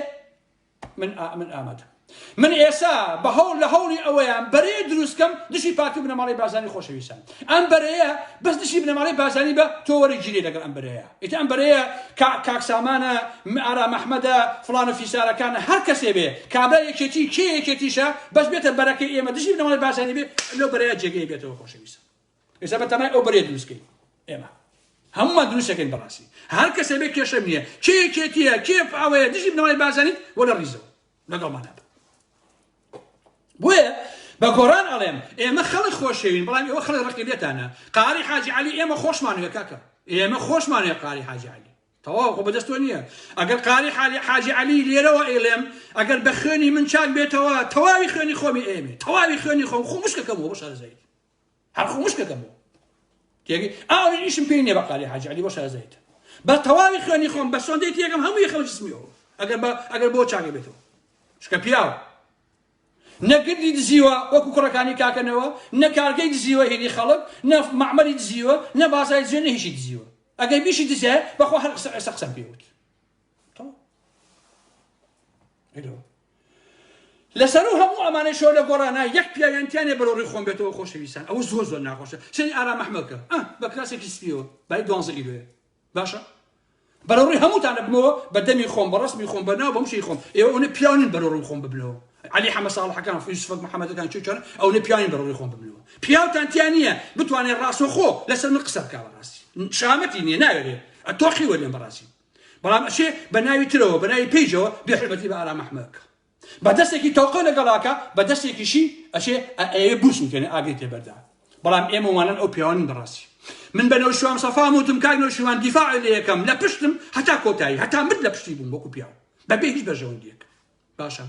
من من ئامادەم من ئێسا بە هەوڵ لە هەوڵی ئەوەیان بەرەیە دروست کەم دژی پارتی و بنەماڵەی بارزانی خۆشەویستان ئەم بەرەیە بەس دژی بنەماڵەی بارزانی بە تۆ وەرە گیرێ لەگەڵ ئەم بەرەیە ئیتر ئەم بەرەیە کاک سامانە ئارام ئەحمەدە فڵان و فیسارەکانە هەر کەسێ بێ کابرا یەکێتی کێ یەکێتیشە بەس بێتە بەرەکەی ئێمە دژی بنەماڵەی بارزانی بێ لەو بەرەیە جێگەی بێتەوە خۆشەویستان ئێستا بە تەمای ئەو بەرەیە دروست کەین ئێمە هەمومان دروستەکەین بەڕاستی هەر کەسێ بێ کێشەم نییە کێ یەکێتیە کێ ئەوەیە دژی بنەماڵەی بارزانی وەرە ڕیزەوە لەگەڵمان هەبن بۆیە بە گۆڕان ئەڵێم ئێمە خەڵک خۆشەوین بەڵام ئێوە خەڵک ڕقی لێتانە قاری حاجی عەلی ئێمە خۆشمان هەیە کاکە ئێمە خۆشمان هەیە قاری حاجی عەلی تەواو خۆ بەدەستەوە نییە ئەگەر قاری حالی حاجی عەلی لێرەوە ئەیڵێم ئەگەر بە خوێنی من چاک بێتەوە تەواوی خوێنی خۆمی ئێمێ تەواوی خوێنی خۆم خۆ مشکەکەمەوە بۆ شارەزاییت هەر خۆ مشکەکەمەوە تێگەی ئاوی ئیشم پێی نییە بە قاری حاجی عەلی بۆ شارەزاییت بە تەواوی خوێنی خۆم بە سۆندەی تێگەم هەمووی خەم جسمیەوە ئەگەر بە ئەگەر بۆ چاکە بێتەوە چکە پیاو نە گردی دزیوە وەکو کوڕەکانی کاکەنەوە نە کارگەی دزیوە هینی خەڵک نە مەعمەلی دزیوە نە بازاری دزیوە نە هیچی دزیوە ئەگەر بیشی دزیایە بەخوا هەر قسە ئێستا قسەم پێ وت لەسەر و هەموو ئەمانەی شۆ لە گۆڕانە یەک پیاویان تیانێ بەرەو ڕووی خۆم بێتەوە خۆشەویستان ئەوە زۆر زۆر ناخۆشە سەری ئارام ئەحمەد کە بە کراسێکی سپیەوە بای دوانزە ئیلۆیە باشە بەرەو ڕووی هەمووتان ئەبمەوە بە دەمی خۆم بە ڕەسمی خۆم بە ناو بە مشەی خۆم ئێوە ئەونە پیاو نین بەرەو ڕووی خۆم ببنەوە عەلی حەمە ساڵحەکان یوسفەک محەمەدەکان چۆ چۆن ئەونە پیاو نین بەرەو ڕووی خۆم ببنەوە پیاوتان تیا نییە بتوانێت ڕاستەوخۆ لەسەر من قسە بکا بەڕاستی شامەتی نییە ناوێرێ تۆقی وەرێن بەڕاستی بەڵام ئەچێ بە ناوی ترەوە بە ناوی پەیجەوە بێ حرمەتی بە ئارام ئەحمەد بکە بە دەستێکی تەوقە لەگەڵاکە بە دەستێکیشی ئەچێ ئەیەوێ بوسوتێنێ ئاگری تێبەردا بەڵام ئێمە وانن ئەو پیاوانین بەڕاستی من بە نەوشیروان سەفام وتم کاک نەوشیروان دیفاع لێ یەکەم لە پشتم هەتا کۆتایی هەتا مرد لە پشتی بووم وەکو پیاو بەبێ هیچ بەرژەوەندیەک باشە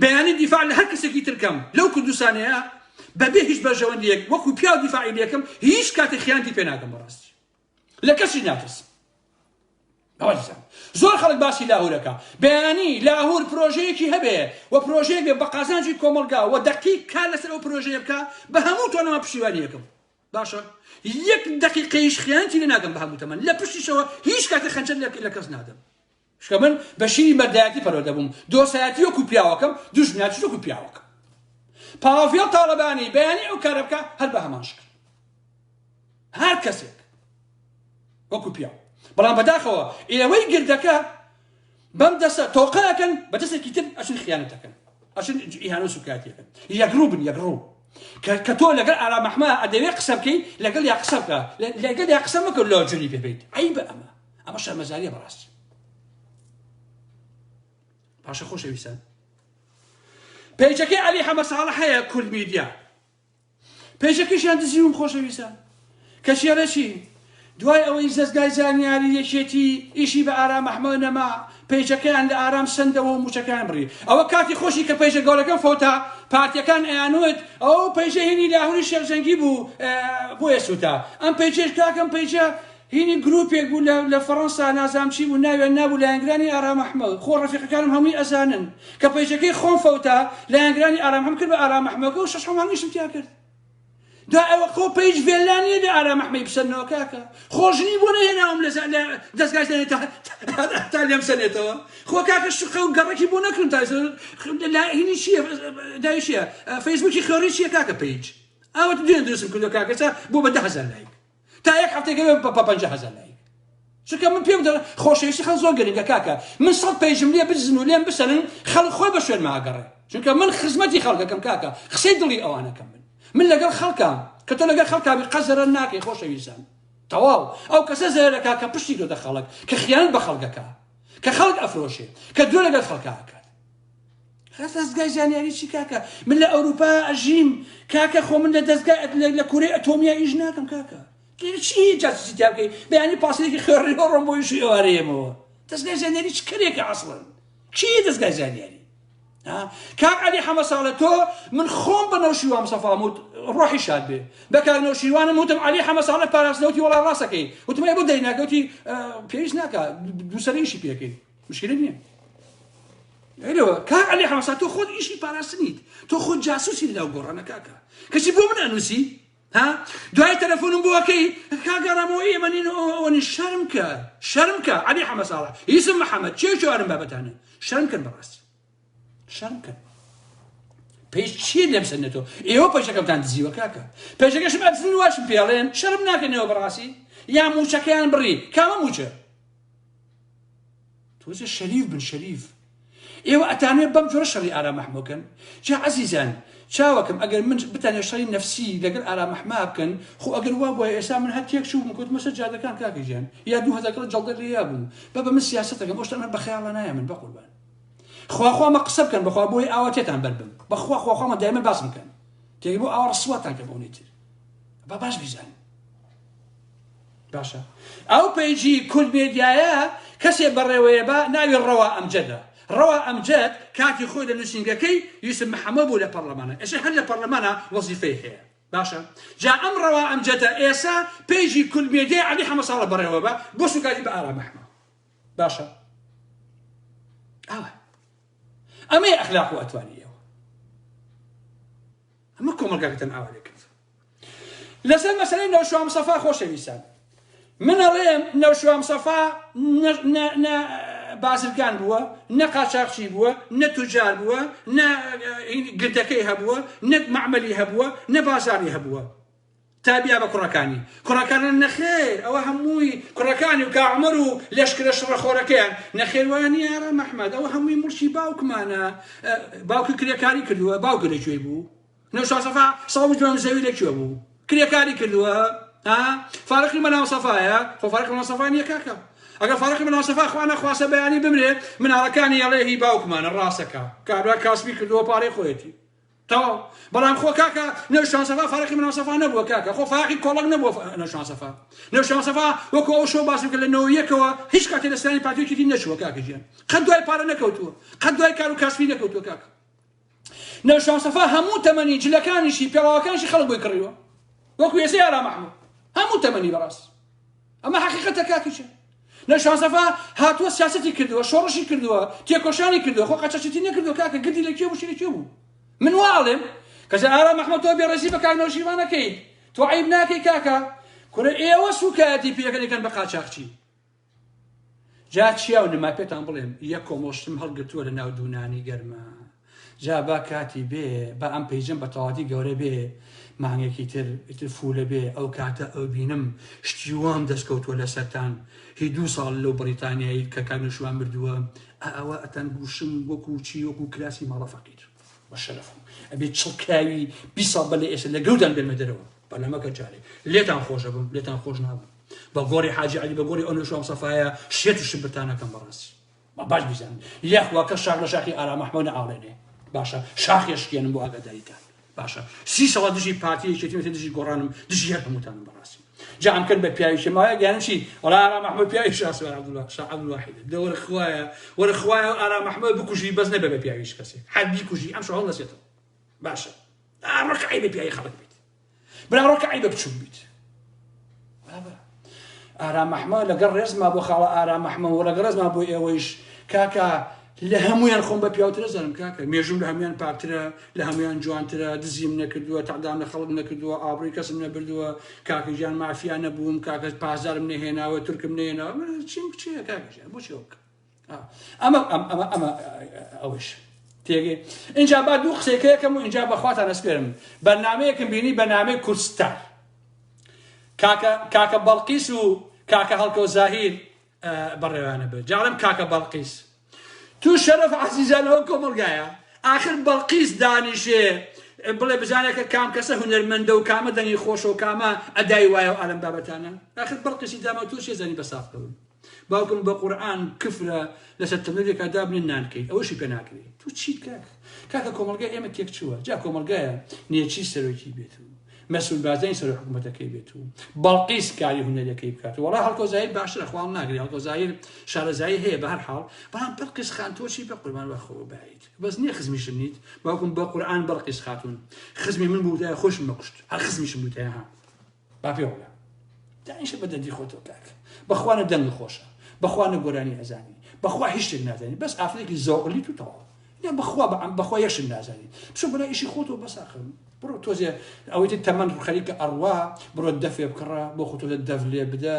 بەیانی دیفاع لە هەر کەسێکی ترکەم لەو کوردستانەیە بەبێ هیچ بەرژەوەندیەک وەکو پیاو دیفاعی لێکەم هیچ کاتێک خیانەتی پێ ناکەم بەڕاستی لە کەسی ناترسم ئەوەزیزان زۆر خەڵک باسی لاهورەکە بەیانی لاهور پرۆژەیەکی هەبێ و پرۆژەیەک بێ بە قازانجی کۆمەڵگا و دەقیق کار لەسەر ئەو پرۆژەیە بکە بە هەموو توانەوە پشتیوانی یەکەم باشە یەک دقیقەیش خیانەتی لێ ناکەم بە هەموو تەمەن لە پشتیشەوە هیچ کاتێک خەنجەر لە کەس نادەم چونکە من بە شیری مەردایەتی پەروەردە بووم دۆسایەتی وەکو پیاوەکەم دوژمنایەتیش وەکو پیاوەکەم پاڤێڵ تاڵەبانی بەیانی ئەو کارە بکە هەر بە هەمان شکل هەر کەسێک وەکو پیاو بەڵام بەداخەوە ئێوەی گردەکە بەم دەسە تۆقە ئەکەن بە دەستێکی تر ئەچن خیانەت ئەکەن ئەچن ئیهانە و سوکایەتی ئەکەن یەکڕوو بن یەکڕوو کە تۆ لەگەڵ ئارام ئەحمە ئەدەوێ قسە بکەی لەگەڵ یا قسە بکە لەگەڵ یا قسە مەکە لۆ جوێنی پێ بیت عەیبە ئەمە ئەمە شەرمەزاریە بەڕاستی باشە خۆشەویستان page ەکەی عەلی حەمە ساڵح هەیە کورد میدیا. پەیجەکەشیان دزیوم خۆشەویستان. کەچی ئەڵێ چی؟ دوای ئەوەی دەزگای زانیاری یەکێتی ئیشی بە ئارام ئەحمەد نەما، پەیجەکەیان لە ئارام سەندەوە و موچەکەیان بڕی. ئەوە کاتی خۆشی کە پەیجە گەورەکەم فەوتا، پارتیەکان ئەیانوت ئەو پەیجە هینی لاهوری شێخ جەنگی بوو بۆیە سوتا. ئەم پەیجەش کاکە ئەم پەیجە هینی گروپێک بوو لە فەڕەنسا نازانم چی بوو ناویان نابوو لایەنگرانی ئارام ئەحمەد. خۆ ڕەفیقەکانم هەمووی ئەزانن کە پەیجەکەی خۆم فەوتا، لایەنگرانی ئارام ئەحمەد کرد بە ئارام ئەحمەکە و شەش حەوت مانگیشم تیا کرد. دا ئەوە خۆ پەیج ڤێلا نییە لە ئارام ئەحمەی بسەنەوە کاکە خۆ ژنی بۆ نەهێناوم لە دەستگای زانێ تا لێم سەنێتەوە خۆ کاکە شقە و گەڕەکی بۆ نەکردم تا هینی چییە دای چییە فەیسبوکی خێڕی چییە کاکە پەیج ئەوە دوێن دروستم کردو کاکە تا بۆ بە 10,000 لایک تا یەک هەفتەکە بە 50,000 لایک چونکە من پێم دەڵێ خۆشەویستی خەڵک زۆر گرنگە کاکە من سەد پەیجم لێ بزن و لێم بسەنن خەڵک خۆی بە شوێن ماگەڕێ چونکە من خزمەتی خەڵکەکەم کاکە قسەی دڵی ئەوانەکەم من من لەگەڵ خەڵکام کە تۆ لەگەڵ خەڵکابی قەت زەرەر ناکەی خۆشەویستان تەواو ئەو کەسە زەرەکە کە پشتی دۆتە خەڵک کە خیانەت بە خەڵکەکە کە خەڵک ئەفرۆشێ کە دوێ لەگەڵ خەڵکە ئەکات دەستگای زانیاری چی کاکە من لە ئەوروپا ئەژیم کاکە خۆ من لە دەستگای لە کورەی ئەتۆمیا ئیش ناکەم کاکە چی جاسوسی تیا بکەی بەیانی پاسێکی خوێڕی ڕۆم بۆ ئیشی ئێوارەیەمەوە دەستگای زانیاری چ کەرێکە ئەسڵەن چی دەستگای زانیاری کاک عەلی حەمە ساڵە تۆ من خۆم بە نەوشیروان مستەفام وت ڕۆحی شاد بێ بە کاک نەوشیروانم وتم عەلی حەمە ساڵە پاراستنەوتی وەڵا ڕاستەکەی وتم ئەی بۆ دەیناکە وتی پێویست ناکا دووسەرە ئیشی پێکەی مشکلە نییە ئەرەوە کاک عەلی حەمە ساڵ تۆ خۆت ئیشی پاراستنیت تۆ خۆت جاسوسی لەناو گۆڕانە کاکە کەچی بۆ من ئەنووسی ها دوای تەلەفۆنم بۆ ئەکەی کاک ئارام ئەوە ئێمە نین و ئەوە نین شەرم کە شەرم کە عەلی حەمە ساڵح یوسف محەمەد چێ چوارم بابەتانە شەرم کەن بەڕاستی شەرم کەن پێش چیە لێم سەنێتەوە ئێوە پەیشەکەمتان دزیوە کاکە پەیشەکەشم ئەدزن واشم پێڵێن شەرم ناکەنەوە بەڕاستی یا موچەکەیان بڕی کامە موچە تۆزێ شەریف بن شەریف. ئێوە ئەتانەوێت بەم جۆرە شەڕی ئارام ئەحمە بکەن؟ جا عەزیزان چاوەکەم ئەگەر من بتانەوێت شەڕی نەفسی لەگەڵ ئارام ئەحمە بکەن خۆ ئەگەر وا بوایە ئێستا من هەر تێک چووبووم کەوتمە سەر جادەکان کاکە گیان یا 2000 کەڵە جەڵدە لێیا بووم بابە من سیاسەتەکەم ئەو شتانە بە خەیاڵە نایە من بەقوربان خوا خوا مە قسە بکەن بەخوا بۆی ئاوا تێتان بەر بم بەخوا خوا خوا مە دایمە باسم بکەن تێک بۆ ئاوا ڕسواتان کە بۆنی تر با باش بیزانن باشە ئەو پەیجی کورد مێدیایە کەسێ بەڕێوەیە بە ناوی ڕەوا ئەمجەدە ڕەوا ئەمجەد کاتی خۆی لە نووسینگەکەی یوسف محەممە بوو لە پەرلەمانە ئێستا هەر لە پەرلەمانە وەزیفەی هەیە باشە جا ئەم ڕەوا ئەمجەدە ئێسا پەیجی کورد مێدیای عەلی حەمە ساڵە بەڕێوە بە بۆ سوکاتی بە ئارام ئەحمە باشە ئەوە ئەمەیە ئەخلاق و ئەتوانی ئێوە ئەمە کۆمەڵگاکەتان ئاوا لێ کرد لەسەر مەسەلەی نەوشیروان مستەفا خۆشەویستان من ئەڵێم نەوشیروان مستەفا نە بازرگان بووە نە قاچاقچی بووە نە توجار بووە نە گردەکەی هەبووە نە معمەلی هەبووە نە بازاری هەبووە تا بیا بە کوڕەکانی کوڕەکانە نەخێر ئەوە هەمووی کوڕەکانی و کاعمەر و لەشکرە شڕەخۆرەکەیان نەخێر وانە یارە مەحمەد ئەوە هەمووی مڵکی باوکمانە باوکی کرێکاری کردووە باوکە لەکوێ بوو نەوشاد سەفا ساڵ جوان زەوی لە کوێ بوو کرێکاری کردووە ها فارقی مەلا سەفایە خۆ فارقی مەلا سەفا نییە کاکە ئەگەر فارقی مەلا سەفا خوا نەخواستە بەیانی بمرێ مناڵەکانی ئەڵێ هی باوکمانە ڕاستەکە کابرا کاسبی کردووە پارەی خۆیەتی تەواو بەڵام خۆ کاکە نەوشان سەفا فارقی مەلا سەفا نەبووە کاکە خۆ فارقی کۆڵک نەبووە نەوشان سەفا نەوشان سەفا وەکو ئەو شەو باسم کرد لە نەوەیەکەوە هیچ کاتێ لە ستانی پارتیەکی نەچووە کاکە گیان قەت دوای پارە نەکەوتووە قەت دوای کار و کاسبی نەکەوتووە کاکە نەوشیروان مستەفا هەموو تەمەنی جلەکانیشی پێڵاوەکانیشی خەڵک بۆی کڕیوە وەکو ئێستا ئارام ئەحمەد هەموو تەمەنی بەڕاست ئەمە حەقیقەتە کاکیچە نەوشیروان مستەفا هاتووە سیاسەتی کردووە شۆڕشی کردووە تێکۆشانی کردووە خۆ قەچەچێتی نەکردووە کاکە گردی لە کوێ بوو شی لە کوێ بوو من وا ئەڵێم کەسە ئارام ئەحمەد تۆ بێڕێزی بە کاک نەوشیروان نەکەیت تۆ عیب ناکەی کاکە کورە ئێوە سوکایەتی پێەکەن یەکەن بە قاچاخچی جا چیا و نما پێتان بڵێم یەک کۆمەڵ شتم هەڵگرتووە لە ناو دوونانی گەرمە جا با کاتی بێ با ئەم پەیجەم بە تەواتی گەورە بێ مانگێکی تر ئیتر فولە بێ ئەو کاتە ئەو بینم شتی وام دەستکەوتووە لەسەرتان هی دوو ساڵ لەو بەریتانیایی کە کاک نەوشیروان مردووە ئەوە ئەتان گوشم وەکو چی وەکو کراسی ماڵە فەقیر بە شەرەفم ئەبێ چڵکاوی 20 ساڵ بەر لە ئێستا لە گەودان بێنمە دەرەوە بەلەمەکە جارێ لێتان خۆشە بم لێتان خۆش نابم بە گۆڕی حاجی عەلی بە گۆڕی ئەو نەوشیروان مستەفایە شێت و شبرتان نەکەم بەڕاستی با باش بیزانن یاخوا کەس شاخ لە شاخی ئارام ئەحمەد نەئاڵێنێ باشە شاخێ شکێنم بۆ ئاگاداریتان. باشە سی ساڵە دژی پارتی یەکێتی مەتە دژی گۆڕانم دژی هەر هەمووتانم بەڕاستی جا ئەم کرد بە پیاوی شێمایە گیانم چی وەڵا ئارام ئەحمەد پیاوی شاسوار عەبدوڵا شا عەبدولواحید دە وەرە خوایە وەرە خوایە ئارام ئەحمەد بکوژی بەس نەبێ بە پیاوی هیچ کەسێک هەر بیکوژی ئەم شەو هەڵنەسێتەوە باشە ئاڕۆکە عەیبە پیاوی خەڵک بیت برا ڕۆکە عەیبە بچوک بیت ئارام ئەحمە لەگەڵ ڕێزما بۆ خاڵە ئارام ئەحمە و لەگەڵ ڕێزما بۆ ئێوەیش کاکە لە هەمویان خۆم بە پیاوترە زانم کاکە مێژوم لە هەمویان پاکترە لە هەمویان جوانترە دزیم نەکردووە تەعدام لە خەڵک نەکردووە ئابڕووی کەسم نەبردووە کاکە گیان مافیا نەبووم کاکە پاسدارم نەهێناوە تورکم نەهێناوە چیم چیە کاکە گیان بۆچی ئەوە بکەم ئەمە ئەمە ئەمە ئەوەش تێگەی اینجا با دوو قسەیەکە یەکەم و اینجا بەخواتان ئەسپێرم بەرنمەیەکم بینی بەنامەی کوردستان کاکە کاکە بەڵقیس و کاکە هەڵکەو زاهیر بەڕێوانە بێت جاڵم کاکە بەڵقیس تو شەرەف عزیزانەوە کۆمەڵگایە ئاخر بەڵقیس دانیشێ بڵێ بزانێت کە کام کەسە هونەرمەندە و کامە دەنگی خۆشە و کامە ئەدای وایە و ئالم بابەتانە ئاخر بەڵقیسی داما تۆ چێ زانی بە ساف کەون باوکم بە قورئان کفرە لەسەر تەنورێکا دابنێن نان کەیت ئەوەشی پێ ناکرێ تۆ چیت کاک کاکە کۆمەڵگای ئێمە تێکچووە جا کۆمەڵگایە نێچیر سەرۆکی بێت و مەسعود بارزانی سەرۆک حکوومەتەکەی بێت و بەڵقیس کاری هونەریەکەی بکات وەڵا هەڵکۆ زاهیر باشترە خواڵ ناگری هەڵکۆ زاهیر شارەزایی هەیە بە هەر حاڵ بەڵام بەڵقیس خان تۆ چی بە قوربان بە خۆ بایت بەس نییە خزمیشم نیت باوکم بە قورئان بەڵقیس خاتوون خزمی من بووتایە خۆشم بەکوشت هەر خزمیشم بووتایە ها با پێ بڵێم دانیشە بە دەردی خۆتەوە کاک بەخوا نە دەنگ خۆشە بەخوا نە گۆرانی ئەزانی بەخوا هیچ شتێک نازانی بەس ئافرەتێکی زۆقلیت و تەواو یا بەخوا بە بەخوا یەک شت نازانی بچۆ بەلا ئیشی خۆتەوە بەس ئاخر بڕۆ تۆزێ ئەوەی تر تەمەن خەریکە ئەڕوا بڕۆ دەفێ بکڕە بۆ خۆ تۆزێ دەف لێ بدە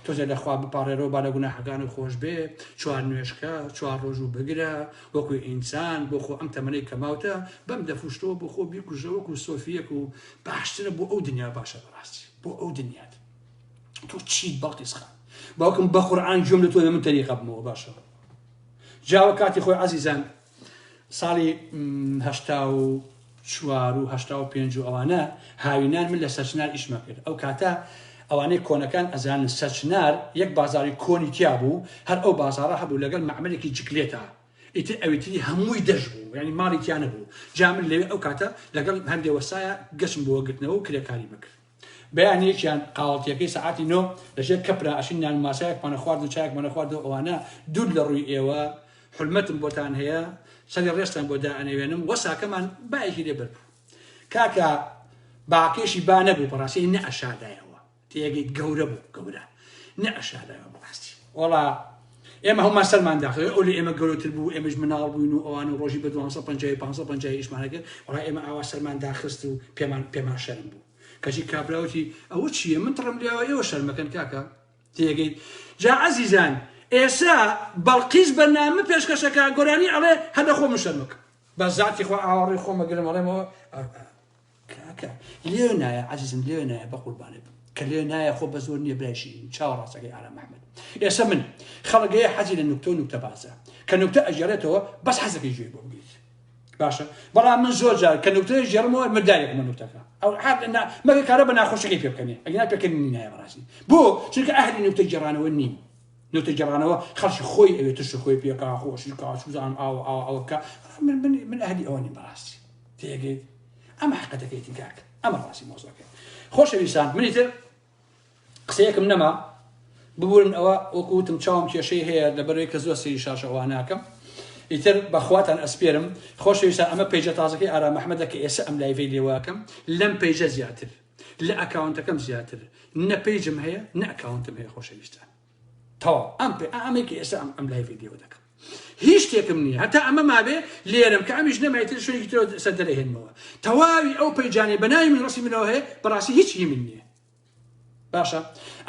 تۆزێ لەخوا بپاڕێرەوە با لە گوناحەکانت خۆش بێ چوار نوێژکە چوار ڕۆژوو بگرە وەکو ئینسان بۆ خۆ ئەم تەمەنەی کە ماوتە بەم دەفوشتەوە بۆ خۆ بیکوژە وەکو سۆفیەک و باشترە بۆ ئەو دنیا باشە بەڕاستی بۆ ئەو دنیات تۆ چیت بەڵقیس خان باوکم بە قورئان گوێم لە تۆ من تەریقە بمەوە باشە جاوە کاتی خۆی عەزیزان ساڵی 84 و 85 و ئەوانە هاوینان من لە سەرچنار ئیشمە کرد ئەو کاتە ئەوانەی کۆنەکان ئەزانن سەرچنار یەک بازاری کۆنی تیا بوو هەر ئەو بازارە هەبوو لەگەڵ مەعمەلێکی جکلێتە ئیتر ئەویتری هەمووی دەش بوو یانی ماڵی تیا نەبوو جا من لەوێ ئەو کاتە لەگەڵ هەندێ وەسایە گەچم بۆ گرتنەوە و کرێکاری مەکرد بەیانیەکیان قاوەڵتیەکەی سەعاتی نۆ لەژێر کەپرا ئەشین نان و ماسایەکمانە خوارد و چایەکمانە خوارد و ئەوانە دوور لە ڕووی ئێوە حورمەتم بۆتان هەیە سەری ڕێزتان بۆ دائەنەوێنم وەساکەمان بایەکی لێ بەر بوو کاکە باکێشی با نەبوو بەڕاستی نەئەشادایەوە تێگەیت گەورە بوو گەورە نەئەشارایەوە بەڕاستی وەڵا ئێمە هەمومان سەرمان داخل ئەو لە ئێمە گەورەتر بوو ئێمەش مناڵ بووین و ئەوان و ڕۆژی بە 250 550 ئیشمانە کرد وەڵا ئێمە ئاوا سەرمان داخست و پێمان پێمان شەرم بوو کەچی کابراوتی ئەوە چییە من تڕم لێوە ئێوە شەرمەکەن کاکە تێگەیت جا عەزیزان ئێسا بەڵقیس بەرنامە پێشکەشەکە گۆرانی ئەڵێ هەر لە خۆم شەرمەکەم بە زاتی خۆ ئاواڕی خۆمەگرم ئەڵێمەوە کاکە لێ نایە عەزیزم لێ نایە بەقوربانت بم کە لێ نایە خۆ بە زۆر نییە برای شیرین چاوە ڕاستەکەی ئارام ئەحمەد ئێستا من خەڵک هەیە حەزی لە نوکتە و نوکتە بازە کە نوکتە ئەگێڕێتەوە بەس حەزەکەی گوێی بۆ بگریت باشە بەڵام من زۆر جار کە نوکتە ژێرمەوە مردارێکمە نوکتەکە ئەو حەق نا مەگە کارە بە ناخۆشەکەی پێ بکەنێ ئەگینا پێکەنینی نایە بەڕاستی بۆ چونکە ئەهلی نوکتە گێڕانەوە نیم نوکتە گێڕانەوە خەڵکی خۆی ئەوێ ترش خۆی پێکا خۆشی کا چوزانم ئاوە ئاوە ئەوە بکە من من من ئەهلی ئەوە نیم بەڕاستی تێگەیت ئەمە حەقەتەکەیتی کاک ئەمە ڕاستی مۆزەکەی خۆشەویستان منی تر قسەیەکم نەما ببورن ئەوە وەکو وتم چاوم کێشەی هەیە لەبەرەوەی کە زۆر سەیری شاشە ئەوە ناکەم ئیتر بەخواتان ئەسپێرم خۆشەویستان ئەمە page ە تازەکەی ئارام ئەحمەدە کە ئێستا ئەم live ەی لێواکەم لەم page ە زیاتر لە account ەکەم زیاتر نە page م هەیە نە account م هەیە خۆشەویستان تەواو ئەم پێ ئەمەی کە ئێستا ئەم ئەم live ی لێوە دەکەم هیچ شتێکم نییە هەتا ئەمە مابێ لێرم کە ئەمیش نەمایتر شوێنێکی ترەوە سەر دەرەهێنمەوە تەواوی ئەو page انەی بە ناوی من ڕستی منەوە هەیە بەڕاستی هیچ هی من نییە باشە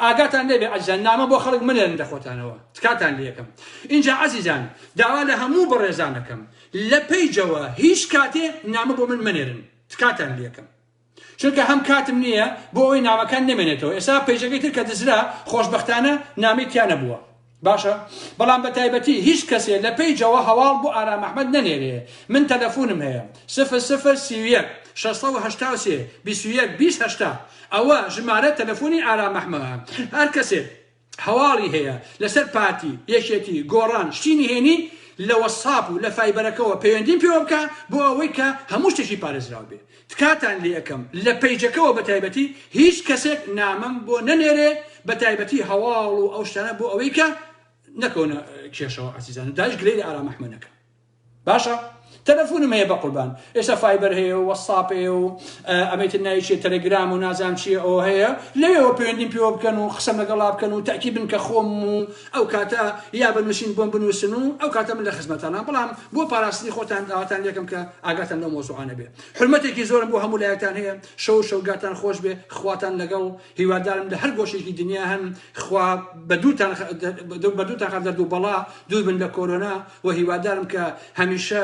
ئاگاتان لێبێ عەزیزان نامە بۆ خەڵک منێرن لە خۆتانەوە تکاتان لێکەم اینجا عەزیزان داوا لە هەموو بەڕێزانەکەم لە page ەوە هیچ کاتێ نامە بۆ من منێرن تکاتان لێکەم چونکە هەم کاتم نییە بۆ ئەوەی نامەکان نەمێنێتەوە ئێستا page ەکەی تر کە دزرا خۆشبەختانە نامەی تیا نەبووە باشە بەڵام بە تایبەتی هیچ کەسێ لە page ەوە هەواڵ بۆ ئارام ئەحمەد نەنێرێ من تەلەفونم هەیە 0 0 31 683 21 20 80 ئەوە ژمارە تەلەفۆنی ئارام ئەحمەدە هەر کەسێک هەواڵی هەیە لەسەر پارتی یەکێتی گۆڕان شتی نهێنی. لە وەتساپ و لە فایبەرەکەوە پەیوەندیم پێوە بکە بۆ ئەوەی کە هەموو شتێکی پارێزراو بێ. تکاتان لێ ئەکەم لە پەیجەکەوە بە تایبەتی هیچ کەسێک نامەم بۆ نەنێرێ بە تایبەتی هەواڵ و ئەو شتانە بۆ ئەوەی کە نەکەونە کێشەوە ئازیزان دایش گلەی لە ئارام ئەحمە نەکەن. باشە تەلەفونم هەیە بەقوربان ئێستا فایبەر هەیە و وەتساپ هەیە و ئەمەی تر ناوی چیە تەلەگرام و نازانم چیە ئەوە هەیە لەوێوە پەیوەندیم پێوە بکەن و قسەم لەگەڵا بکەن و تەئکید بن کە خۆم و ئەو کاتە یا بە نووسین بۆم بنووسن و ئەو کاتە من لە خزمەتانام بەڵام بۆ پاراستنی خۆتان داواتان لێکەم کە ئاگاتان لەو مەوزوعانە بێ حورمەتێکی زۆرم بۆ هەموو لایەکتان هەیە شەو شەوگاتان خۆش بێ خواتان لەگەڵ هیوادارم لە هەر گۆشێکی دنیا هەن خوا بە دوورتان بە دوورتان خات دەرد و بەڵا دوور بن لە کۆرۆنا وە هیوادارم کە هەمیشە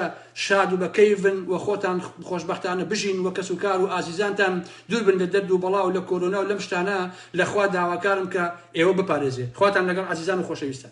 شاد و بە کەیف بن و خۆتان خۆشبەختانە بژین وە کەس و کار و ئازیزانتان دوور بن لە دەرد و بەڵا و لە کۆرۆنا و لەم شتانە لە خوا داواکارم کە ئێوە بپارێزێ خواتان لەگەڵ ئازیزان و خۆشەویستان.